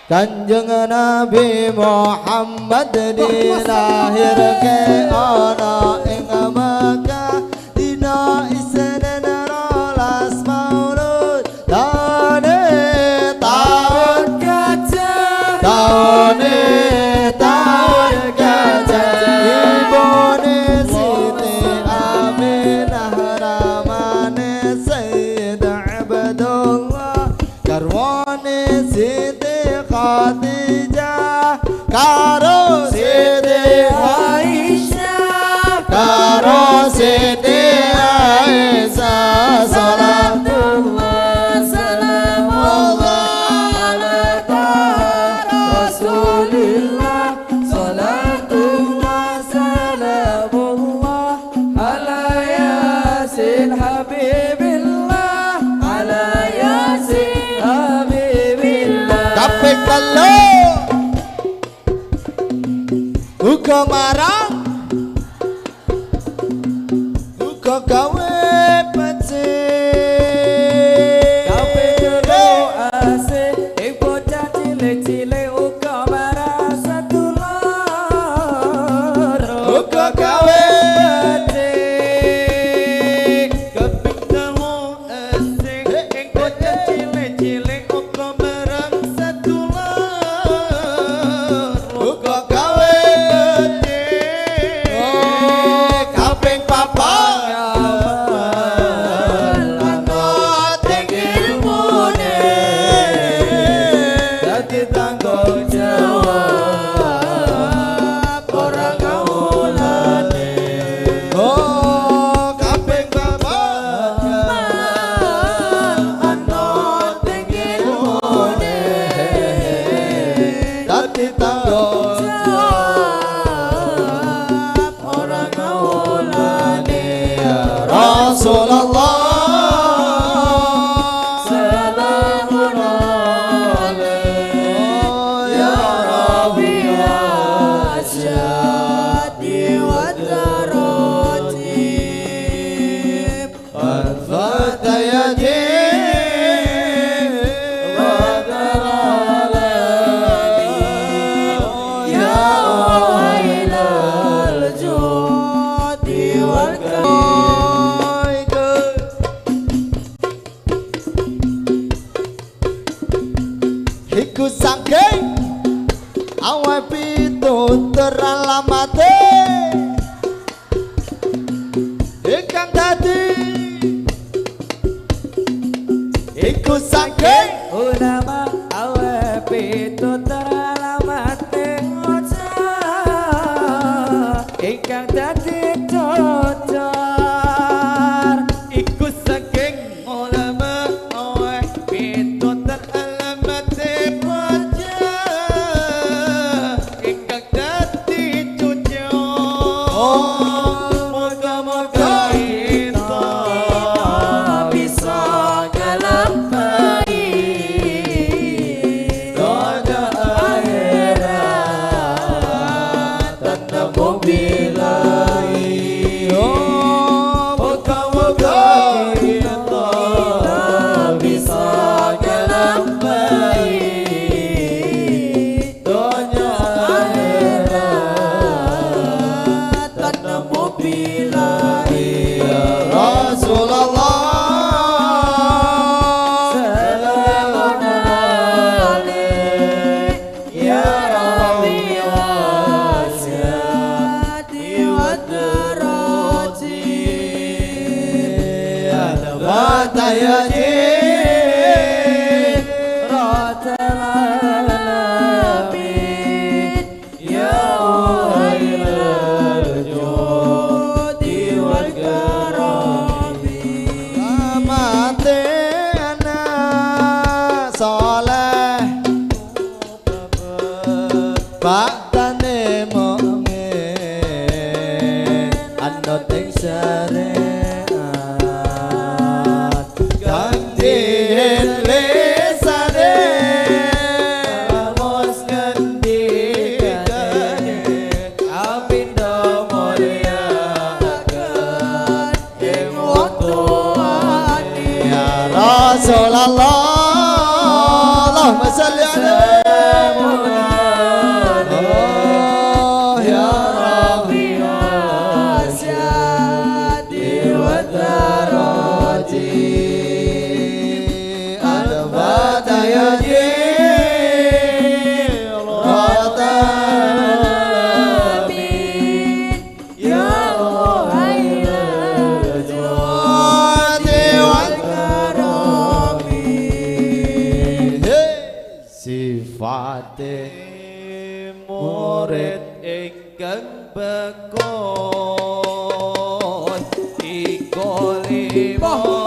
Kanjeng Nabi Muhammad dilahirke ana ing Mekah dina Isnin 12 Maulud taune taun gajah taune taun gajah ibune Siti Aminah ramane Sayyid Abdullah garwane Siti Khadijah karo Siti Aisyah karo Siti Aisyah salatullah salamullah ala Rasulillah salatullah salamullah ala Yasin Habibillah ala Yasin Habibillah. Kaping telu uga marang uga gawe becik. Kaping telu asih ing bocah cilik-cilik uga marang sedulur uga gawe becik. Kaping telu asih ing bocah cilik-cilik uga marang sedulur uga gawe becik. Kaping papat dadi tanggung jawab ora kawulane. Oh, kaping papat Ana ing ilmune dadi tanggung jawab ora kawulane. Rasulullah Salamun alaik ya Rabbi asyadi wa tarotib Al-Fatayati ya wailal judi wal Iku saking awe pitutur alamate ingkang dadi iku saking ulama awe pitutur alamate bocah ingkang dadi cocor. Iku saking ulama awe pitutur alamate bocah ingkang dadi cocor. Moga-moga kita bisa nglampahi donya akhirat tetemu bilahi. Moga-moga kita bisa nglampahi donya akhirat tetemu bilahi. Rasulullah Salamun alaik ya Rabbi asyadi wa tarotib Al-Fatayati ratal alamin ya wailal judi wal karami. Amate anak soleh baktane mukmin anut ing syariat ganti lisane. Sifate murid ingkang bagus iku limo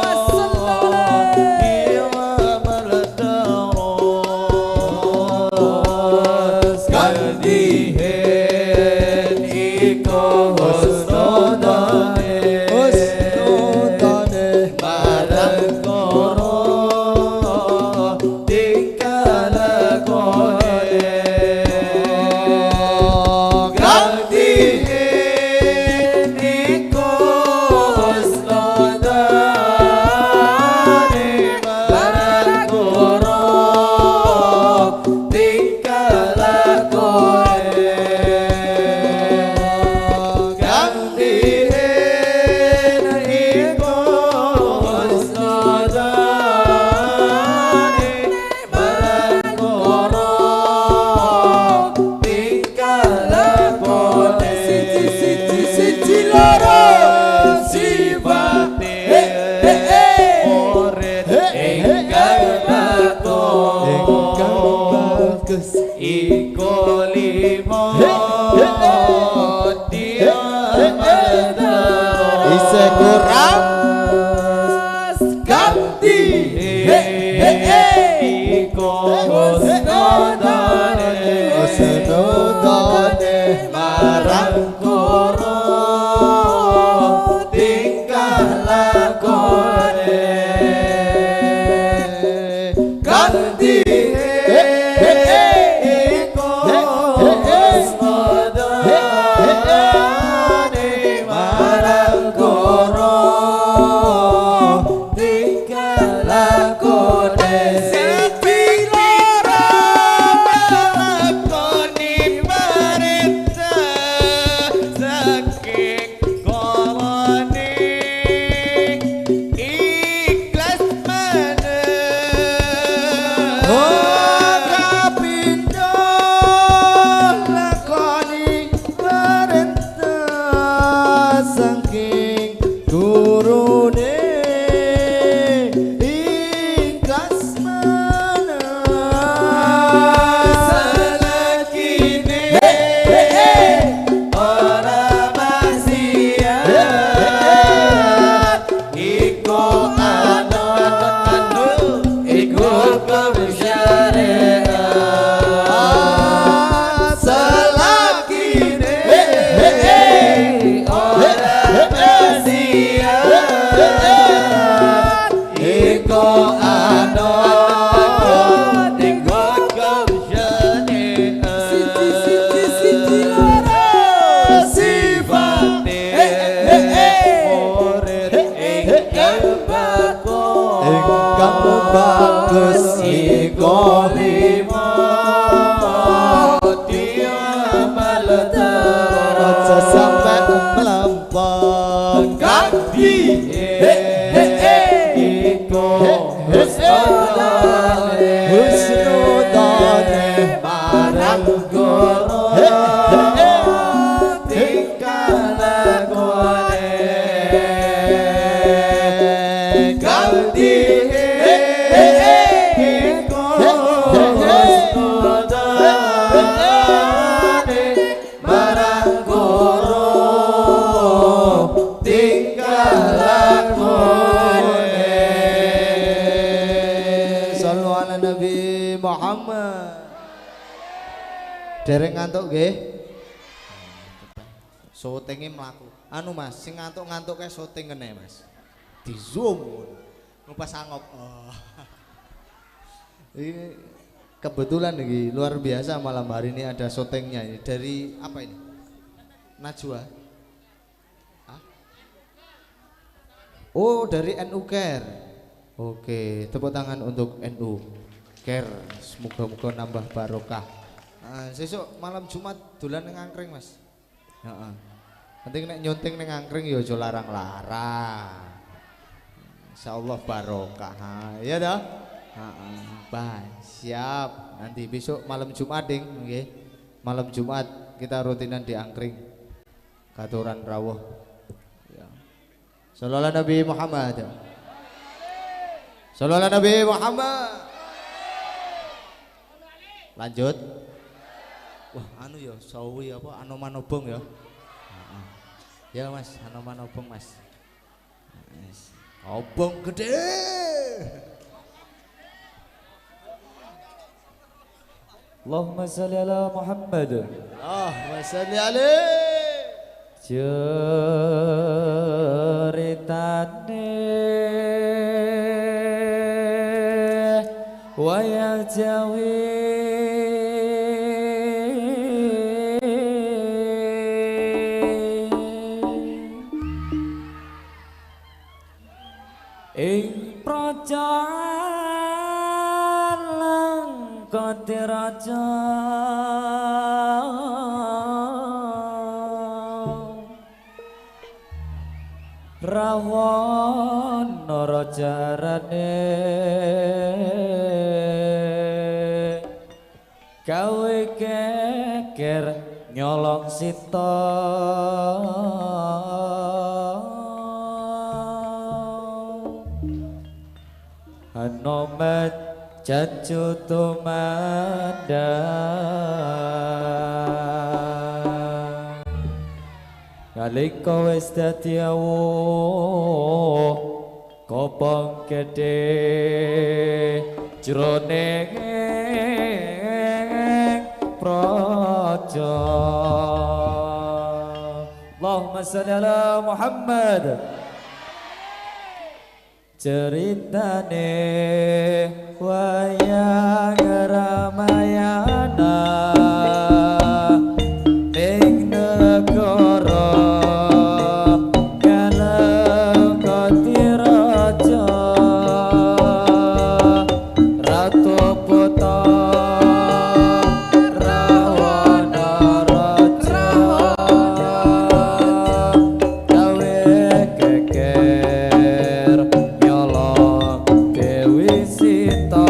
Dereng ngantuk nggih. Syutinge mlaku. Anu Mas, sing ngantuk-ngantuk kae syuting kene Mas. Di zoom. Ngupas angop. Oh. Ini kebetulan iki luar biasa malam hari ini ada syutingnya ini dari apa ini? Najwa. Hah? Oh, dari NU Care. Oke, tepuk tangan untuk NU Care. Semoga-moga nambah barokah. Sesuk malam Jumat dolan ning angkring Mas. Heeh. Penting nek nyunting ning angkring ya aja larang-larang. Insyaallah barokah. Ha, iya dah. Heeh. Bye. Siap. Nanti besok malam Jumat ding nggih. Malam Jumat kita rutinan di angkring. Katuran rawuh. Ya. Sallallahu Nabi Muhammad. Sallallahu Nabi Muhammad. Lanjut. Wah, anu ya, sawi apa Anoman obong ya. Ya Mas, Anoman obong Mas. Obong gede. Allahumma sholli ala Muhammad. Allahumma sholli alaihi. Ceritane wayang Jawi ing praja Alangkadiraja Rawana rajarane gawe geger nyolong sita Hanoman jancu tumandang nalika wis dadi awuh kopong gedhe jroning praja. Allahumma sholli ala Muhammad. Ceritane wayang Ramayana ning negara Alangkadiraja Ratu Buta Rawana Raja gawe geger nyolong Dewi Sita.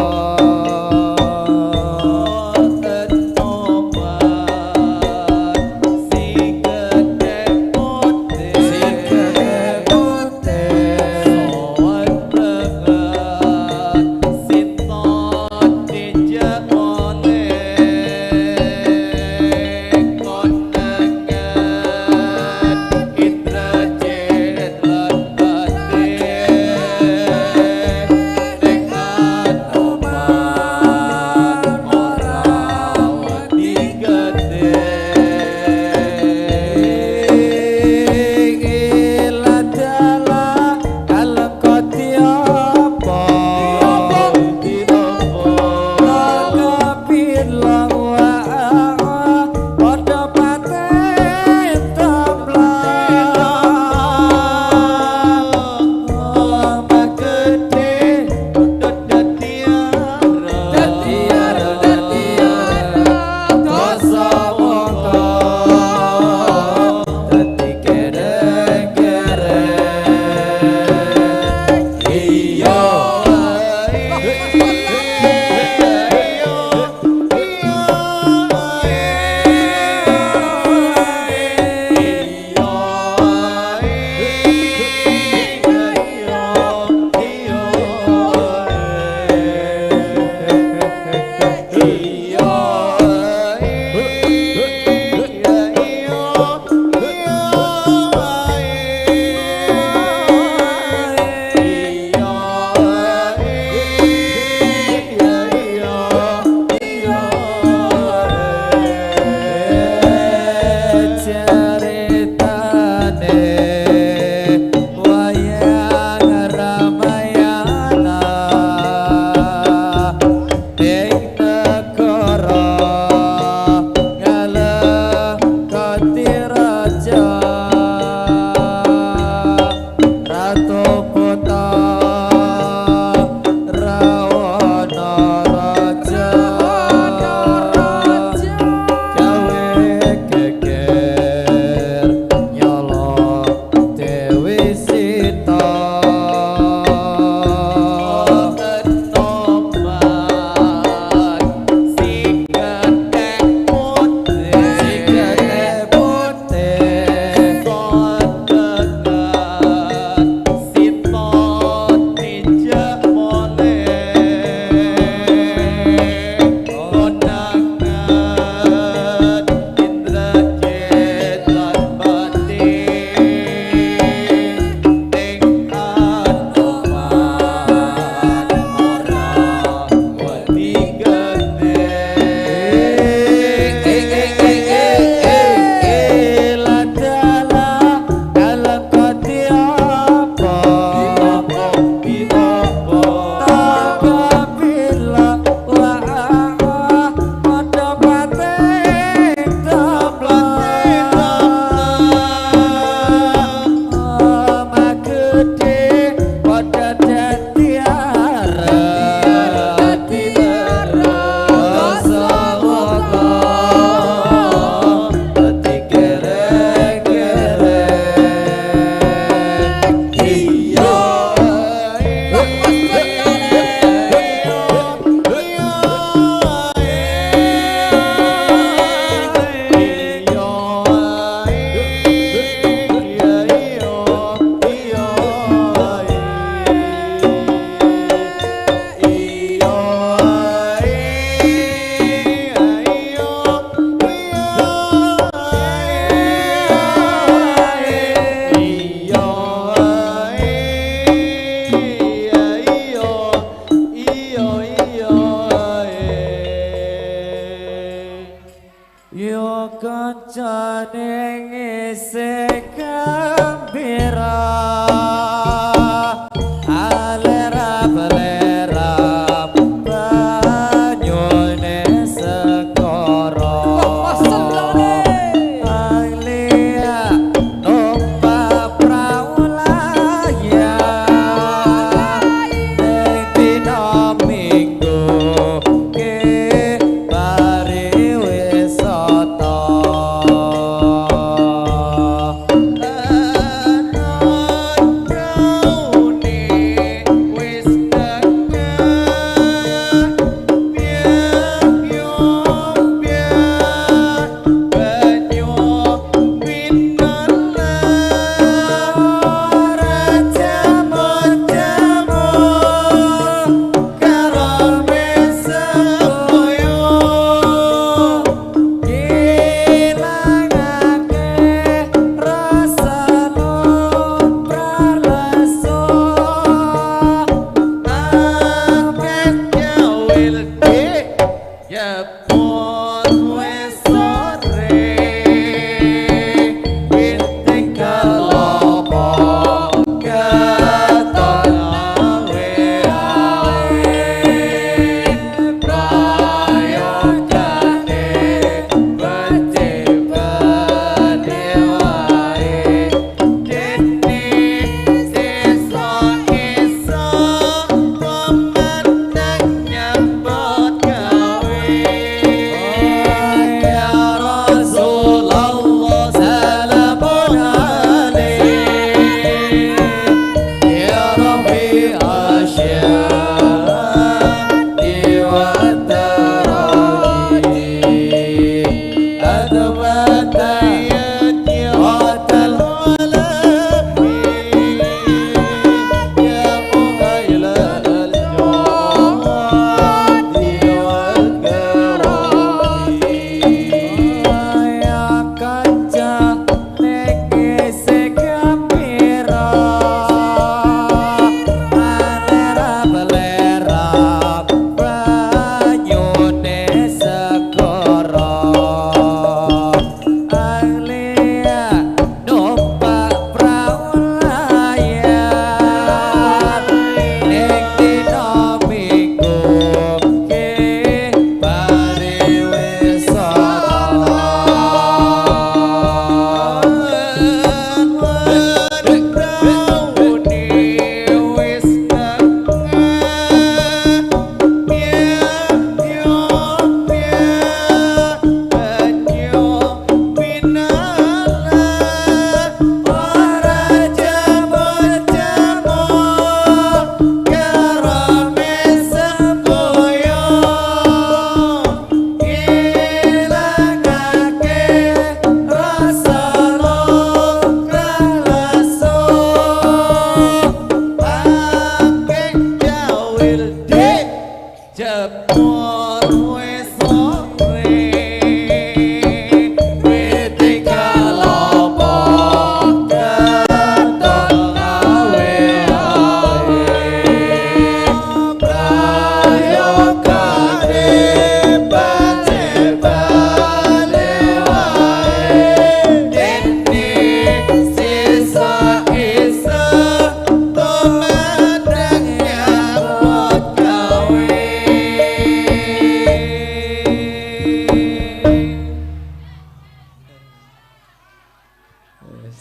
Yo kancane ngisi gembira alera belera banyune segara Anglia numpak prau layar ning dina Minggu ke pariwisata.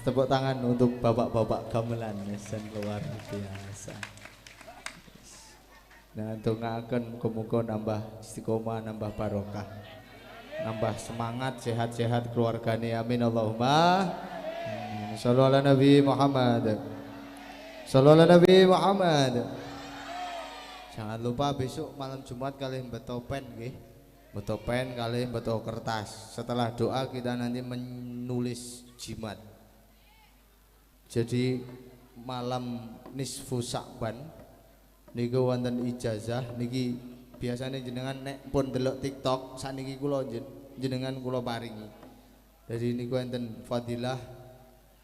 Tepuk tangan untuk bapak-bapak gamelan dan luar biasa. Nah, dongaaken muga-muga nambah istiqomah, nambah barokah, nambah semangat, sehat-sehat keluargane. Amin Allahumma. Shallu ala Nabi Muhammad. Shallu ala Nabi Muhammad. Jangan lupa besok malam Jumat kalian betopen nggih. Betopen kalian beto kertas. Setelah doa kita nanti menulis jimat. Jadi malam nisfu Sya'ban niku wonten ijazah niki biasanya jenengan nek pun delok TikTok sakniki kula jenengan kula paringi. Jadi niku wonten fadilah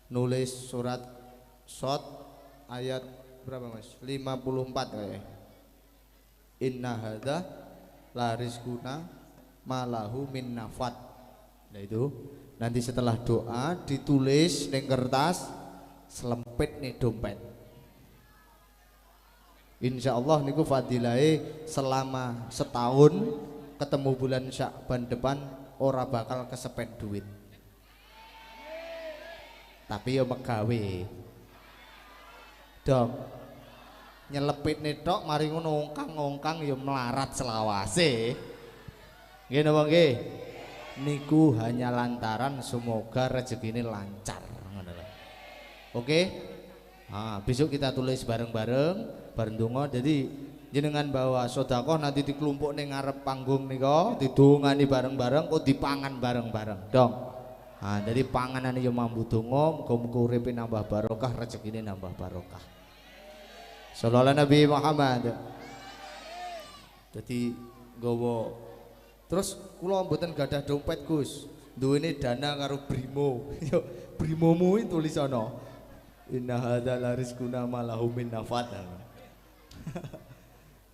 nulis surat Shad ayat berapa Mas? 54 kayaknya. Inna hadza la rizquna malahu min nafat. Nah itu nanti setelah doa ditulis ning kertas selempit nih dompet. Insya Allah niku fadilahe selama setahun ketemu bulan Sya'ban depan ora bakal kesepen duit. Tapi yo megawe. Dong. Nyelepit tok mari ngono ongkang-ongkang yo melarat selawase. Nggih napa nggih? Niku hanya lantaran semoga rezekine lancar ngono lho. Oke? Nah, besok kita tulis bareng-bareng bareng donga. Jadi jenengan bawa sedekah nanti dikelumpuk ning ngarep panggung nika, didongani bareng-bareng kok dipangan bareng-bareng. Dong. Nah, jadi panganane yo mambu donga, muga-muga uripe nambah barokah, rezekine nambah barokah. Sallallahu Nabi Muhammad. Jadi nggawa terus kula mboten gadah dompet Gus. Duwene dana karo Brimo. Yo Brimomu iki tulisana. Inna hadza la rizquna ma lahu min nafad.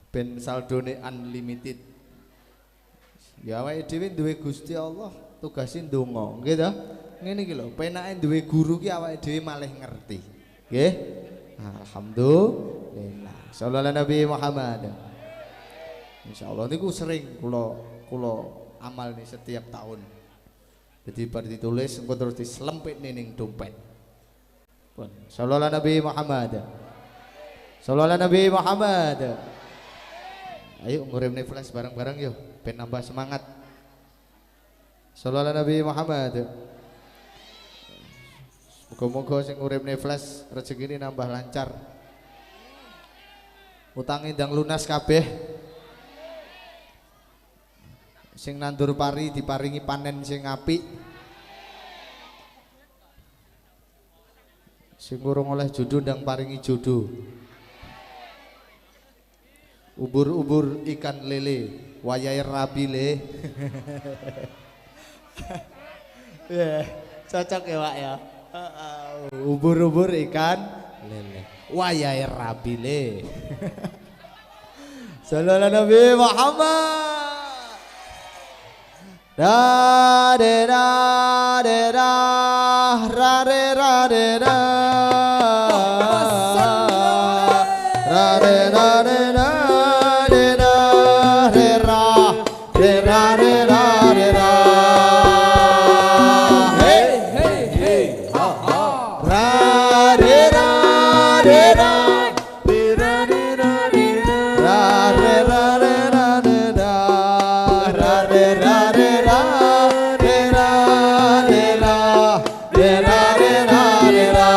Ben saldone unlimited. Ya awake dhewe duwe Gusti Allah, tugase ndonga, nggih ta? Ngene iki lho, penake duwe guru ki awake dhewe malih ngerti. Nggih? Alhamdulillah. Sallallahu Nabi Muhammad. Insyaallah niku sering kula amal nih setiap tahun. Jadi bar ditulis engko terus dislempitne ning dompet. Pun. Sallallahu Nabi Muhammad. Sallallahu Nabi Muhammad. Ayo nguripne flash bareng-bareng yuk, ben nambah semangat. Sallallahu Nabi Muhammad. Muga-muga sing nguripne flash rezekine nambah lancar. Utange ndang lunas kabeh. Sing nandur pari diparingi panen sing apik. Sing urung oleh jodoh ndang paringi jodoh. Ubur-ubur ikan lele, wayahe rabi le. Yeah, cocok ya Pak ya. Ubur-ubur ikan lele, wayahe rabi le. Sallallahu Nabi Muhammad. Da de da de da ra re ra de da ra re ra de da de da re ra re ra re ra re ra. Hey hey hey ha ha. Ra re ra re ra re ra re ra re ra re ra re ra re ra ra re ra re ra re ra re ra re ra re ra re ra.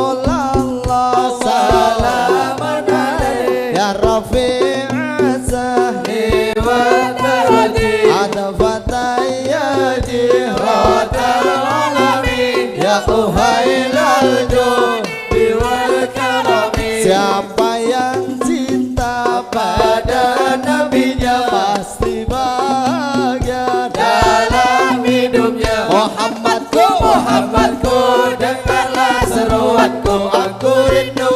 Rasulullah salamun alaik ya rafi'a sahli wa darajati adfataya jihratal alamin ya uhailal judi wal karami. Siapa yang cinta pada nabinya pasti bahagia dalam hidupnya. Muhammadku, Muhammadku, dengarlah seruanku, aku rindu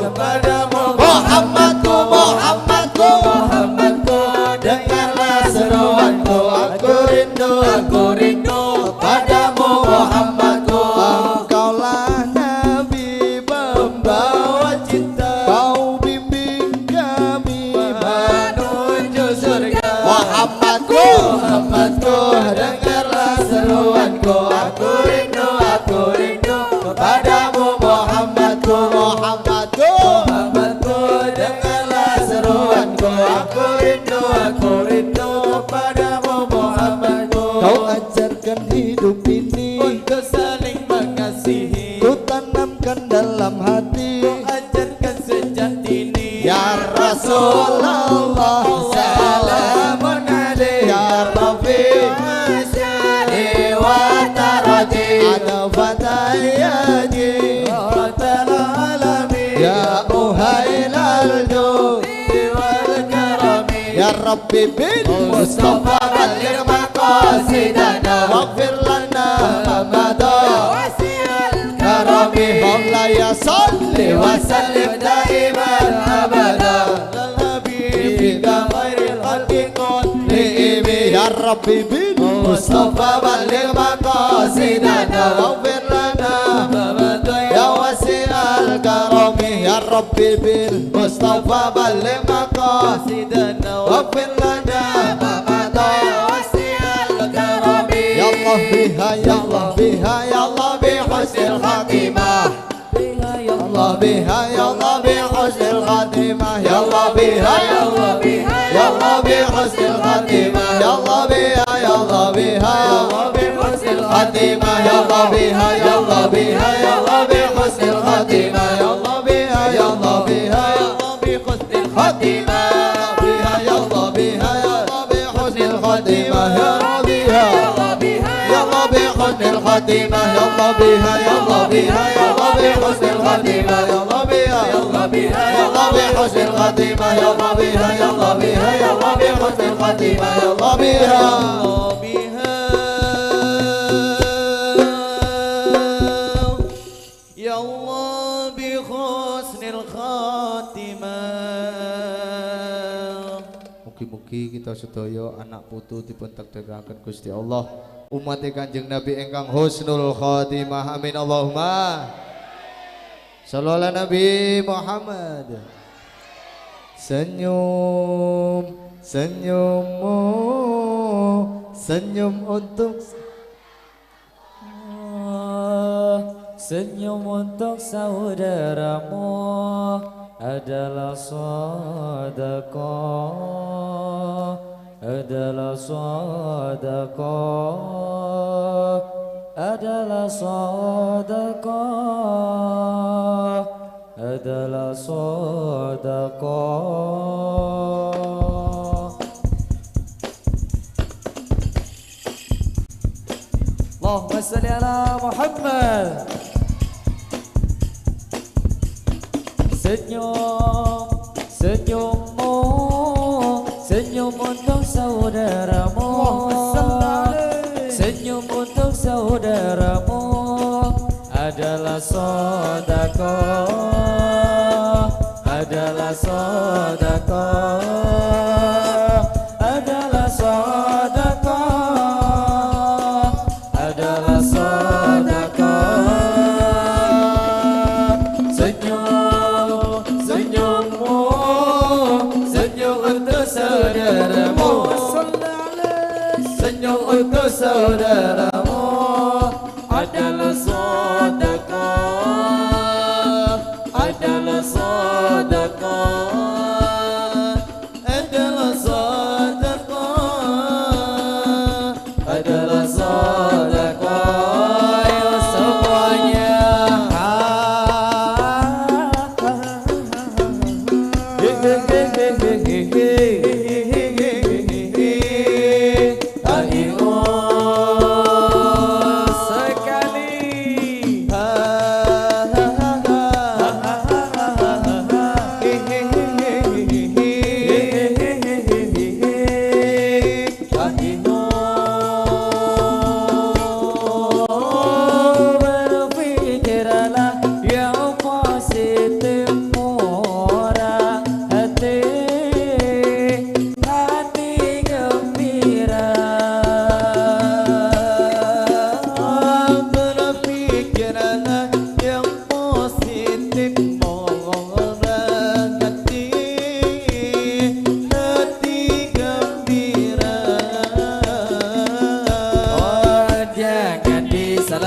kepadamu. Muhammadku, Muhammadku, Muhammadku, dengarlah seruanku, aku rindu kepadamu. Muhammadku, engkaulah nabi pembawa cinta, kau bimbing kami menuju surga. Muhammadku, Muhammadku, dengarlah seruanku, aku rindu kepadamu. Muhammadku, Muhammadku, Muhammadku, dengarlah seruanku, aku rindu kepadamu. Muhammadku, kau ajarkan hidup ini untuk saling mengasihi, ku tanamkan dalam hati, ku ajarkan sejak dini. Ya Rasulullah salamun alaik ya Rafi asyari wa tarati adfatayati ratal alamin ya uhailal judi wal karami ya Rabbi bil Mustafa balligh maqasidana waghfir lana ma madha wasi'al karami Maulaya salli wa sallim daiman abada al habibika khairil khalqi kullihim ya Rabbi bil Mustafa balligh maqasidana waghfir lana ma madha ya wasi'al karami ya Rabbi bil Mustafa balligh maqasidana waghfir lana ma madha wasi'al karami ya Allah biha ya Allah biha ya Allah bi husnil khatimah biha ya Allah biha ya Allah bi husnil khatimah ya Allah biha ya Allah biha ya Allah bi husnil khatimah ya Allah biha ya Allah biha ya Allah bi husnil khatimah ya Allah biha ya Allah biha ya Allah bi husnil khatimah ya Allah biha ya Allah biha ya Allah bi husnil khatimah biha ya Allah biha ya Allah bi husnil khatimah ya biha ya Allah biha ya Allah bi husnil khatimah ya Allah biha ya Allah biha ya Allah bi husnil khatimah ya Allah biha ya Allah biha ya Allah bi husnil khatimah ya Allah biha ya Allah biha ya Allah bi husnil khatimah ya Allah biha biha ya Allah bi husnil khatimah. Mugi-mugi kita sedaya anak putu dipun takdiraken Gusti Allah umat Kanjeng Nabi ingkang husnul khatimah. Amin Allahumma shallu ala Nabi Muhammad. Senyum senyummu senyum untuk senyum untuk saudaramu adalah sedekah, adalah sedekah, adalah sedekah, adalah sedekah. Allahumma shalli ala Muhammad. Senyum senyummu senyum untuk saudaramu, senyum untuk saudaramu adalah sedekah, adalah sedekah, adalah sedekah, adalah sedekah. Senyum senyummu senyum untuk saudaramu, senyum untuk saudaramu adalah sedekah, adalah sedekah, adalah sedekah, adalah sedekah. Ayo semuanya.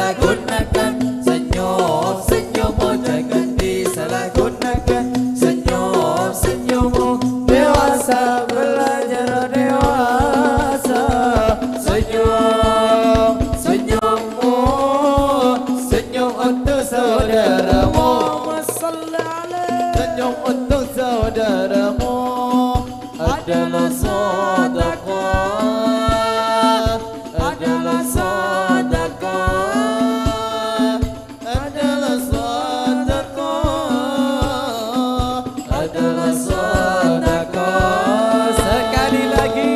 disalahgunakan. Senyum senyummu jangan disalahgunakan. Senyum senyummu dewasa belajar dewasa. Senyum senyummu, senyum untuk saudaramu. Senyum untuk saudaramu adalah sedekah, adalah sedekah, adalah sedekah, adalah sedekah. Sekali lagi.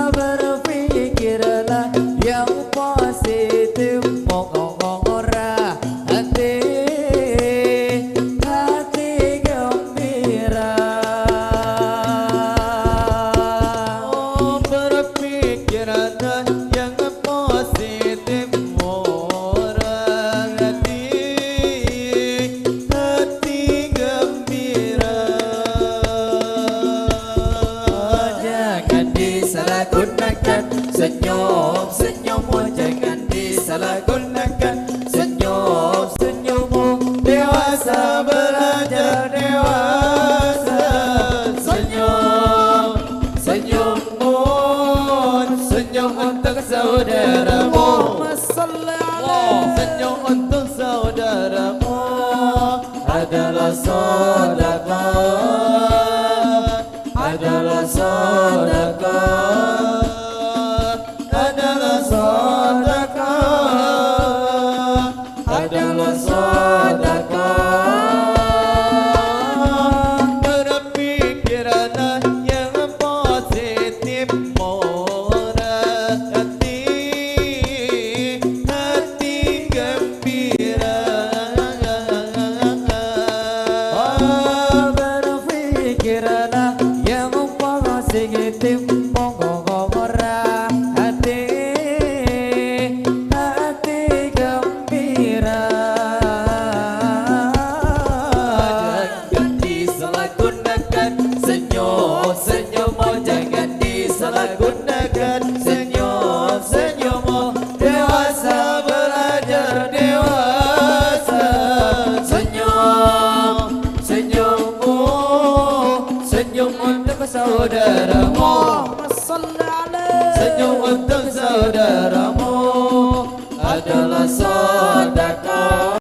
Berpikirlah yang positif, ora hati hati gembira. Oh, berpikirlah yang positif, ora hati hati gembira. Jangan disalahgunakan. Senyum senyummu jangan disalahgunakan. Senyum senyummu dewasa belajar dewasa. Senyum senyummu, senyum untuk saudaramu. Senyum untuk saudaramu adalah sedekah, adalah sedekah, adalah sedekah, adalah sedekah. Berpikirlah yang positif, ora hati hati gembira. Oh, berpikirlah yang positif, ora hati hati gembira. Jangan disalahgunakan. Senyum senyummu jangan disalahgunakan. Senyum senyummu dewasa belajar dewasa. Senyum senyummu, senyum untuk saudaramu. Senyum untuk saudaramu adalah sedekah,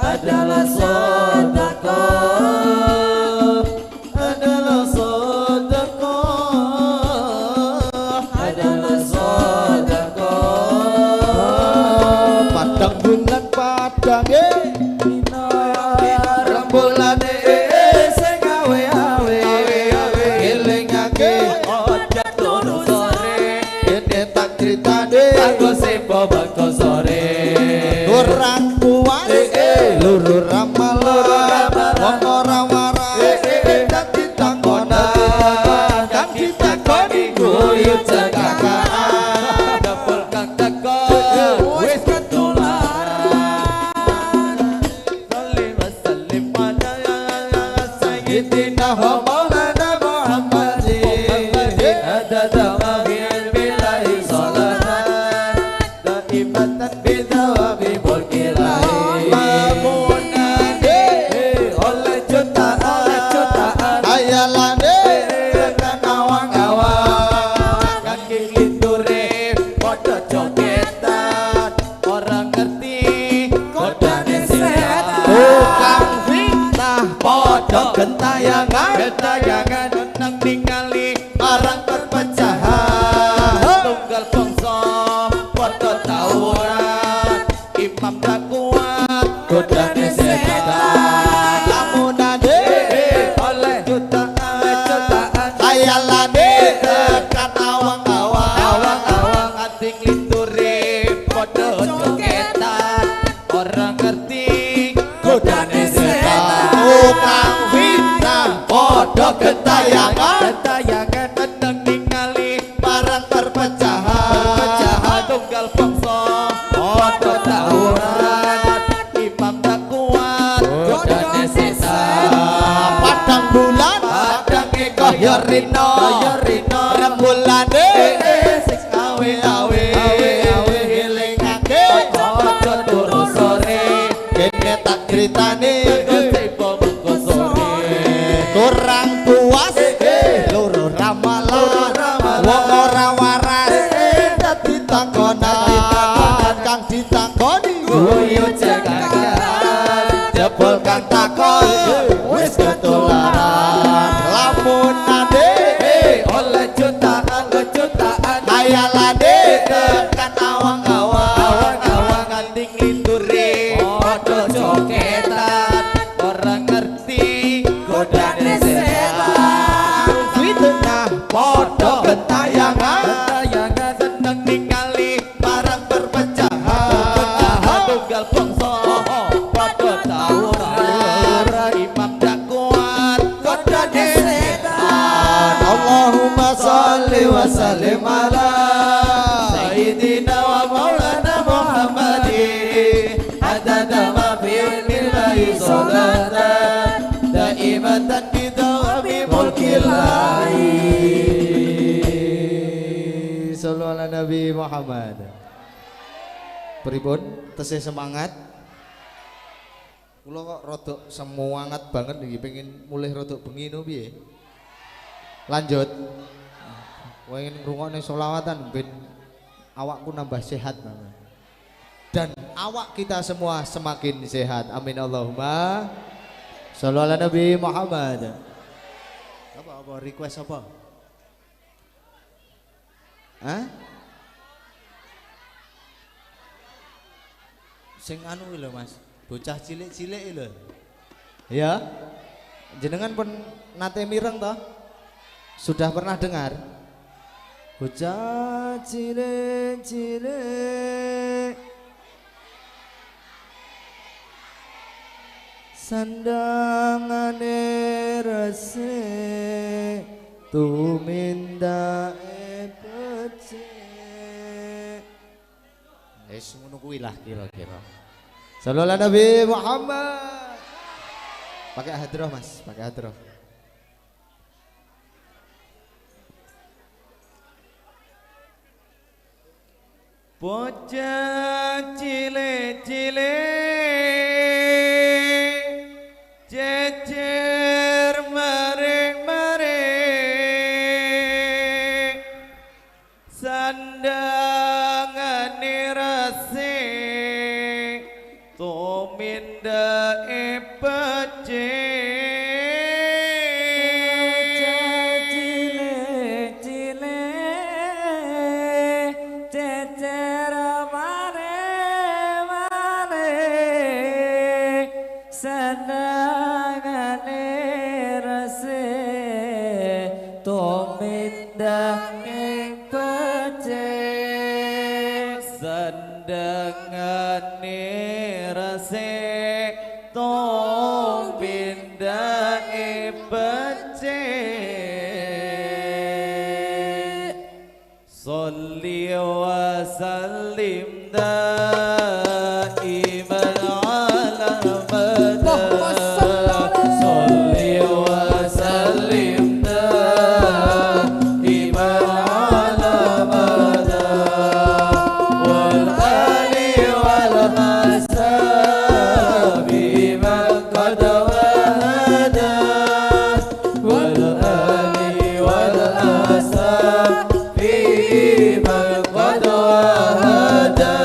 adalah sedekah, adalah sedekah, adalah sedekah. Padang bulan padang Rembulane sing awe-awe, elingake ojo turu sore. Ini tak critane Aku sepo bakal sore. Ora kuat luru ramalan, wong ora waras dadi takonan, kang ditakoni Guyu cekakan, dapur kang teko wis ketularan. Salli wa sallim ala sayyidina wa maulana Muhammadin. Adada ma fi ilmillahi salatan Daimatan bidawabi mulkillahi. Lamunane Oleh jutaan, ayalane tekan awang-awang, kaki kliture padha jogetan, ora ngerti kodane setan. Tukang fitnah Padha gentayangan, gentayangan, seneng ningali marang perpecahan. Tunggal bangsa padha tawuran, imam tak kuat godane setan. Lamunane Oleh jutaan, jutaan, ayalane tekan awang-awang, awang-awang, ati kliture padha jogetan, Padha tawuran imam tak kuat Godane setan. Padang bulan padange kaya rino rembulane sing awe-awe elingake Aja turu sore kene tak critane tiba mengko sore. Kurang puas loro ramalan wong ora waras dadi takonan kang ditakoni Guyu cekakan jebol kang takon wis ketularan lamun ade oleh jutaan jutaan hayalane tekan awang-awang awang-awang nganti nglindure padha jogetan ora ngerti godane setan. Fitnah padha gentayangan Gentayangan seneng ningali barang perpecahan tunggal bangsa padha tawuran imam tak kuat godane setan. Allahumma sholli wa sallim ala Sayyidina wa maulana Muhammadin adada ma fi ilmillahi salatan daimatan bi dawami mulkillahi. Sallu ala Nabi Muhammad. Pripun tesih semangat? Kula kok rodok semangat banget iki pengen mulih rodok bengi no piye? Lanjut. Pengen ngrungokne sholawatan ben awakku nambah sehat banget. Dan awak kita semua semakin sehat. Amin Allahumma. Sallu ala Nabi Muhammad. Apa request apa? Hah? Sing anu lho Mas, bocah cilik-cilik lho. Ya. Jenengan pun nate mireng toh? Sudah pernah dengar? Bocah cilik-cilik sandangane resik tumindake becik. Wis ngono kuwi lah kira-kira. Sallu ala Nabi Muhammad. Pakai hadroh Mas, pakai hadroh. Bocah cilik-cilik jejer maring-maring sandangane resik tumindake becik. Cilik-cilik jejer mare-mare sandangane resik tumindake becik. Sandangane resik tumindake becik. Sholli wa sallim daiman ala abad. Sholli wa sallim daiman ala abad wal ali wal ashabi man qad wahada wal ali wal ashabi man qad wahada.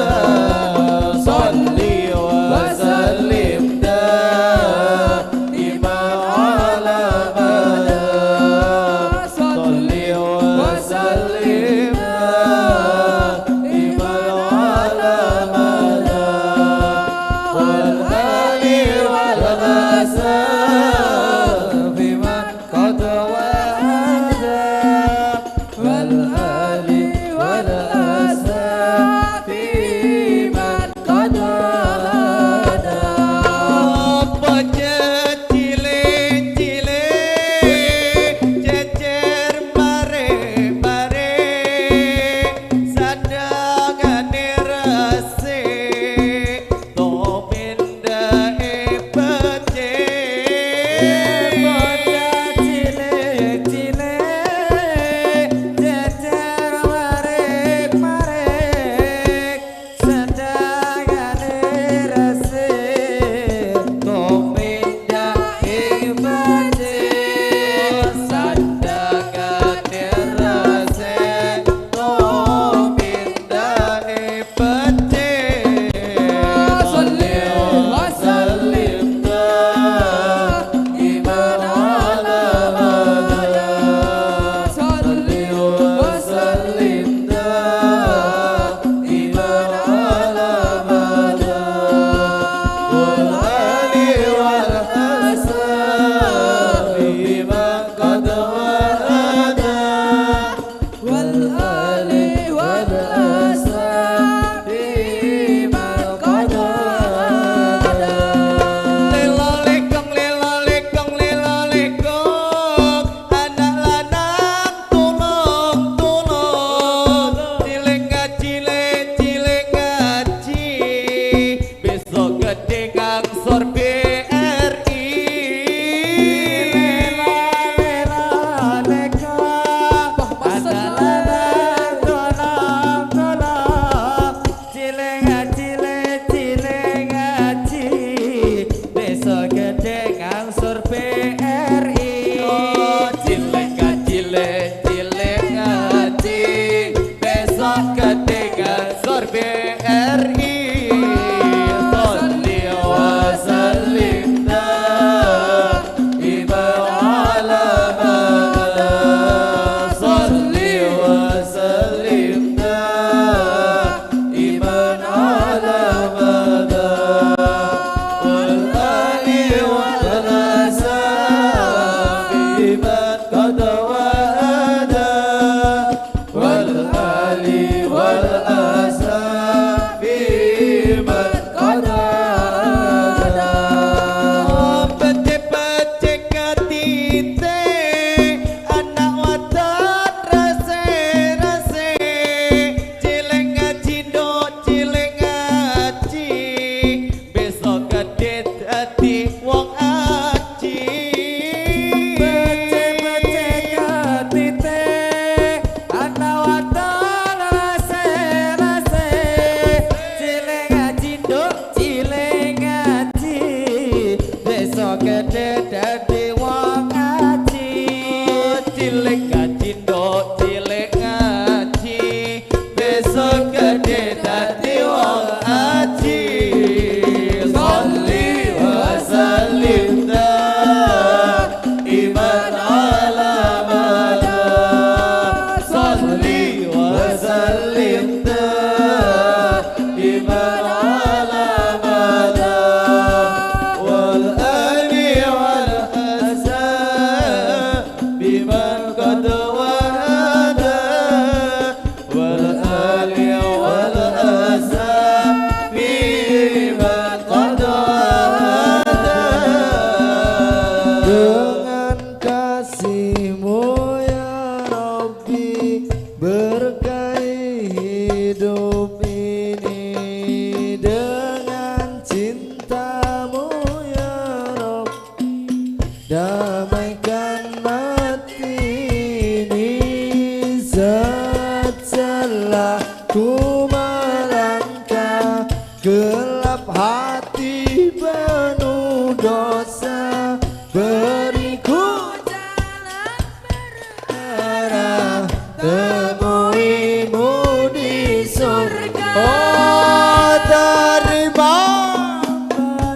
Gelap hati penuh dosa, beriku jalan berarah, temuimu di surga. Oh, terima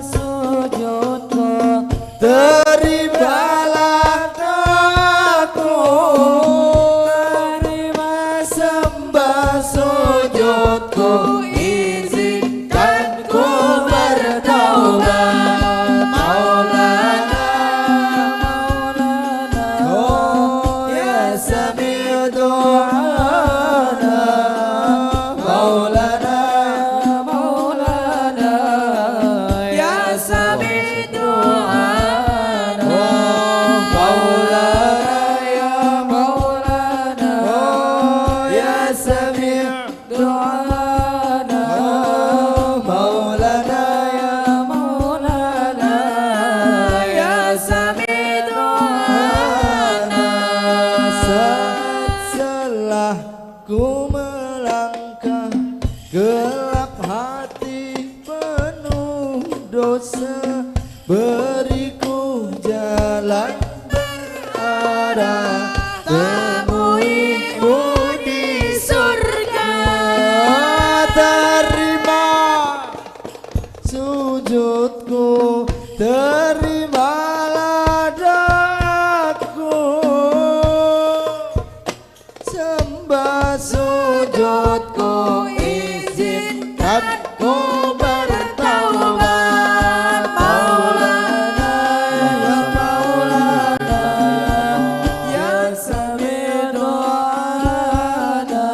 sujudku, terimalah doaku, terima sembah sujudku, izinkan ku bertaubat. Maulana, Maulana, oh ya sami doana, Maulana, Maulana, ya sami doana, oh Maulana, ya Maulana, oh ya sami doana, oh Maulana, ya Maulana, ya sami doana. Setelah ku melangkah, gelap hati penuh dosa, beriku jalan berarah, Temuimu di surga. Terima sujudku, terimalah doaku, sembah sujudku, izinkan ku bertaubat. Maulana, ya Maulana, ya sami doana,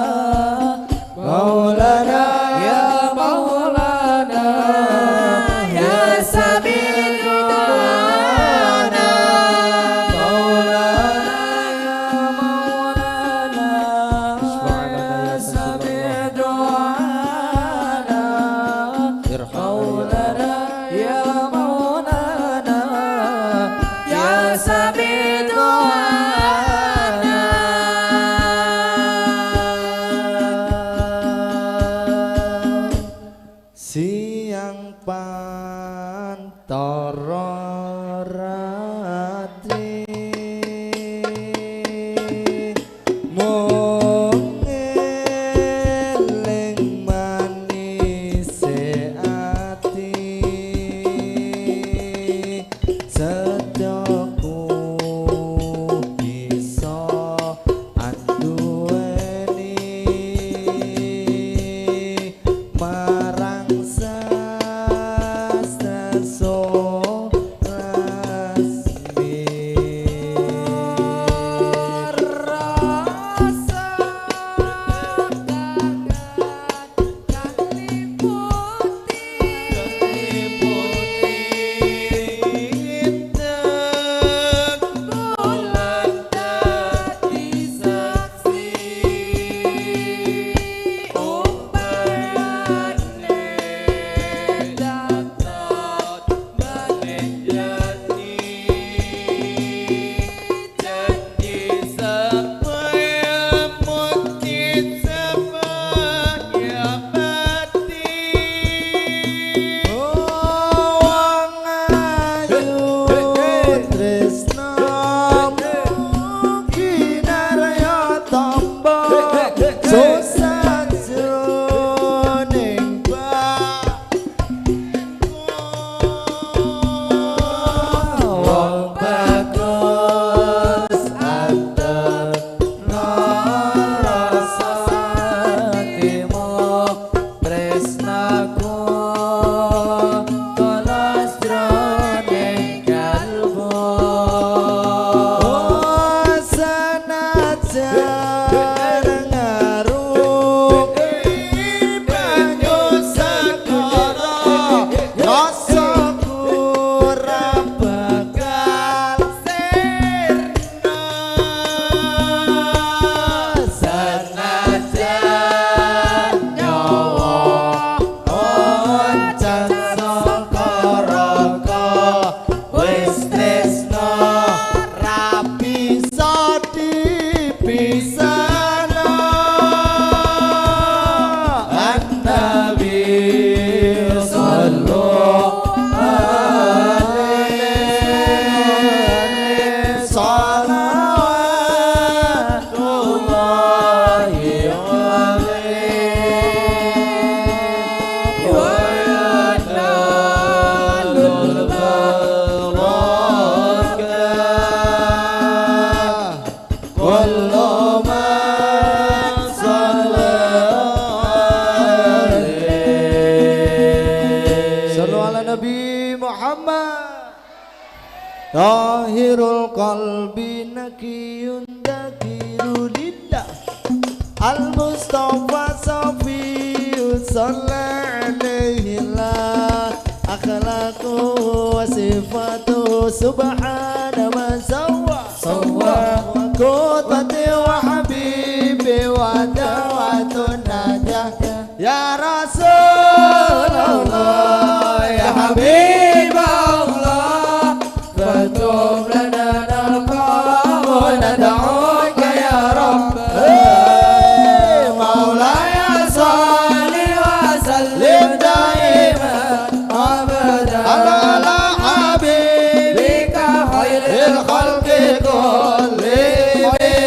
Maulana, ya Maulana, ya sami doana, Maulana, ya Maulana, ya sami doana, Maulana, ya Maulana, ya sami doana. Siang pantara ratri, mung eling manise ati, setiaku bisa anduweni marang sastra. Tahirul qalbi nakiyun dakiru lillah Al Mustafa Safiyu sallallahu alaihi la akhlaqu wa sifatu subhana man sawwa sawwa qutati wa habibi wa da'watun najah ya Rasulullah ya Habib Allah فَتُبْ لَنَا نَلْقَاهُ نَدْعُوكَ يَا رَبَّ مولاي صل وسلم دائما أبدا على حبيبك خير الخلق كلهم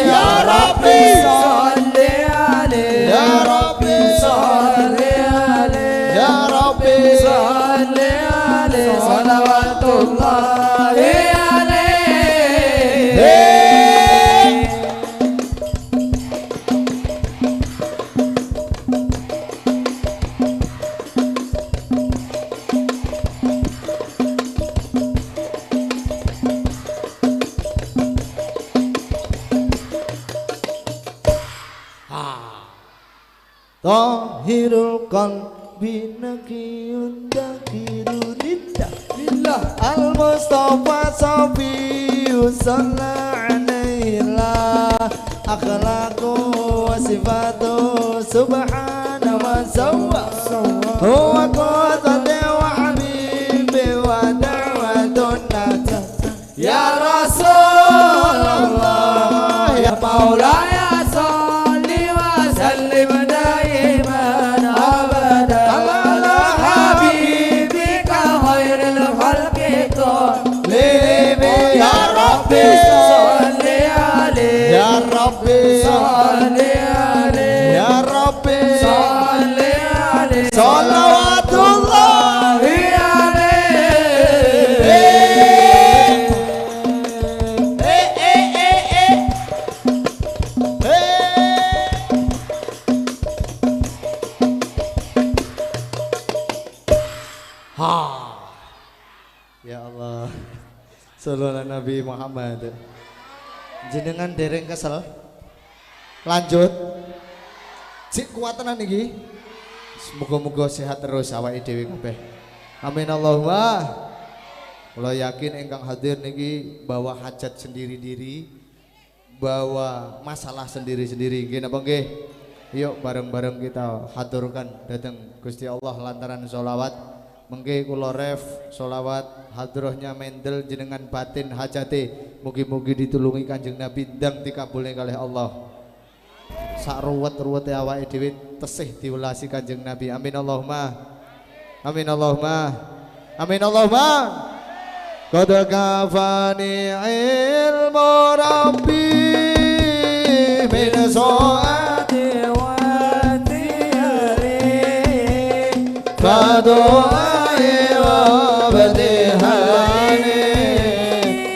يا ربي صل عليه يا ربي صل عليه يا ربي صل عليه صلوات الله عليه. Tahirul qalbi nakiyun dakiru lillah Lillah Al Mustafa Safiyu sallallahu alaihi la akhlaqu wa sifatu subhana man sawwa huwa qutati wa habibi wa da'watun najah ya Rasulullah ya Maulaya salli wa sallim daiman abada ala habibika khairil khalqi kullihim ya Rabbi salli alaihi ya Rabbi salli alaihi ya Rabbi salli alaihi salawatullah alaihi. Ya Allah. Sallallahu Nabi Muhammad. Jenengan dereng kesel. Lanjut. Cik kuat tenan iki. Semoga-moga sehat terus awake dhewe kabeh. Amin Allahumma. Kula yakin ingkang hadir niki bawa hajat sendiri-diri, bawa masalah sendiri-sendiri. Nggih napa nggih? Yuk bareng-bareng kita haturkan dateng Gusti Allah lantaran sholawat. Mengke kula ref sholawat hadrohnya mendel jenengan batin hajate. Mugi-mugi ditulungi Kanjeng Nabi ndang dikabulne kalih Allah. Sak ruwet-ruwete awake dhewe tesih diwelasi Kanjeng Nabi. Amin Allahumma. Amin Allahumma. Amin Allahumma. Qad kafani ilmu rabbi min su'ati wa tiyari fadu'ai wa badihani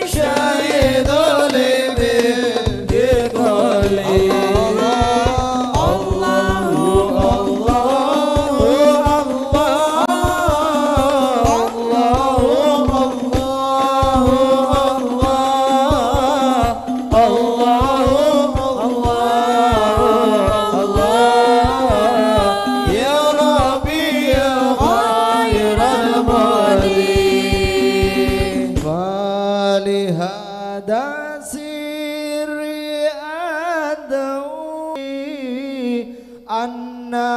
syahidu li bi kulli Allahu Allahu Allah Allahu Allahu Allah Allah Allah ya Rabbi ya khairal mali falihada sirri adawi anna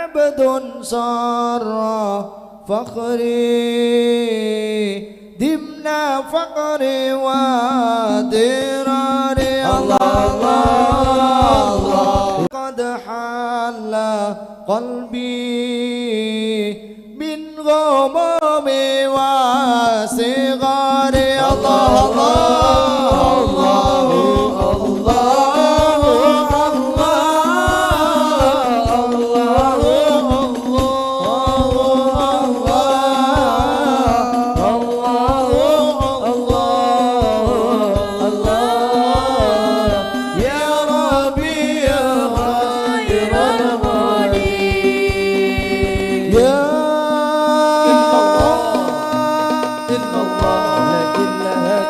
abdun sarra fakhri dimna faqri wa dirari Allah Allah Allah qad halla qalbi min ghamami wa sigari Allah Allah Allah Ya Rabbi ya khairal mali ya Illallah la ilaha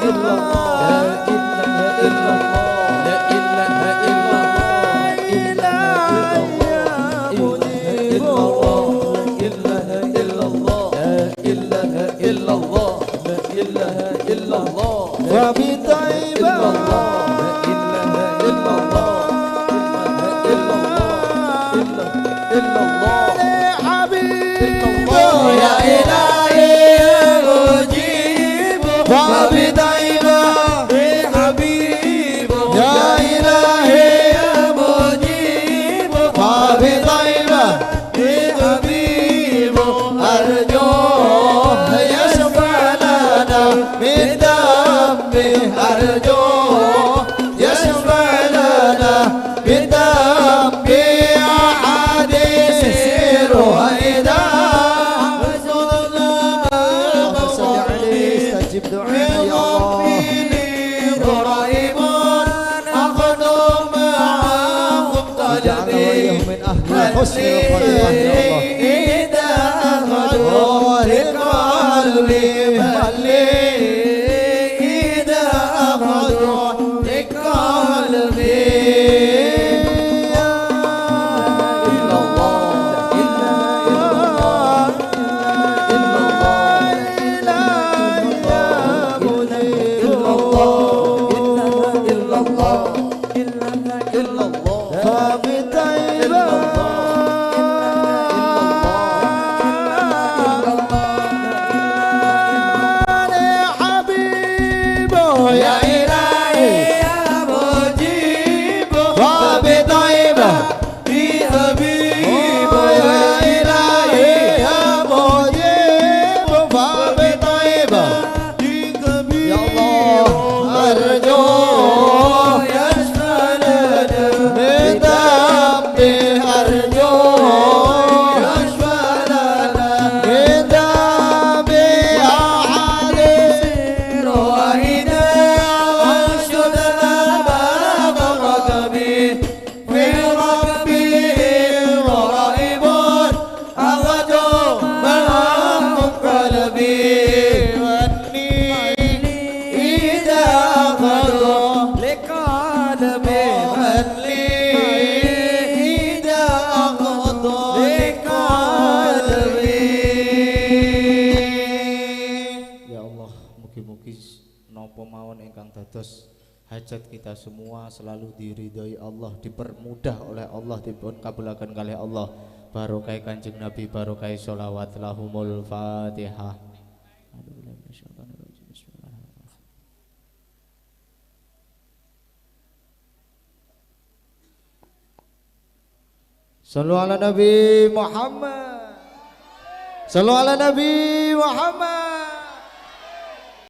Ya Ilahi ya Mujib Fabitaibah Habib Ya Ilahi ya Mujib Fabitaibah Habib Arjo yashfa lana min dambi arjo yashfa lana min dambi ahadis ruhaida. حسن الخاتمة يا الله. إذا أخذوا لقلبي إذا أخذوا لقلبي إلا الله إلا الله إلا الله إلا الله إلا الله يا إلهي يا مجيب فبطيبة بحبيب يا إلهي يا مجيب فبطيبة يا الله أرجو يشفع لنا من ذنبي أرجو يشفع لنا من ذنبي أحد وإذا أنشدنا ما غرك به في ربه رائب أخذ معهم قلبي إذا أخذوا لقلبي إذا أخذوا لقلبي. Ya Allah, mugi-mugi napa mawon ingkang dados hajat kita semua selalu diridhoi Allah, dipermudah oleh Allah, dipun kabulaken kalih Allah. Barokah Kanjeng Nabi, barokah sholawat lahumul Fatihah. Sallu ala Nabi Muhammad. Sallu ala Nabi Muhammad.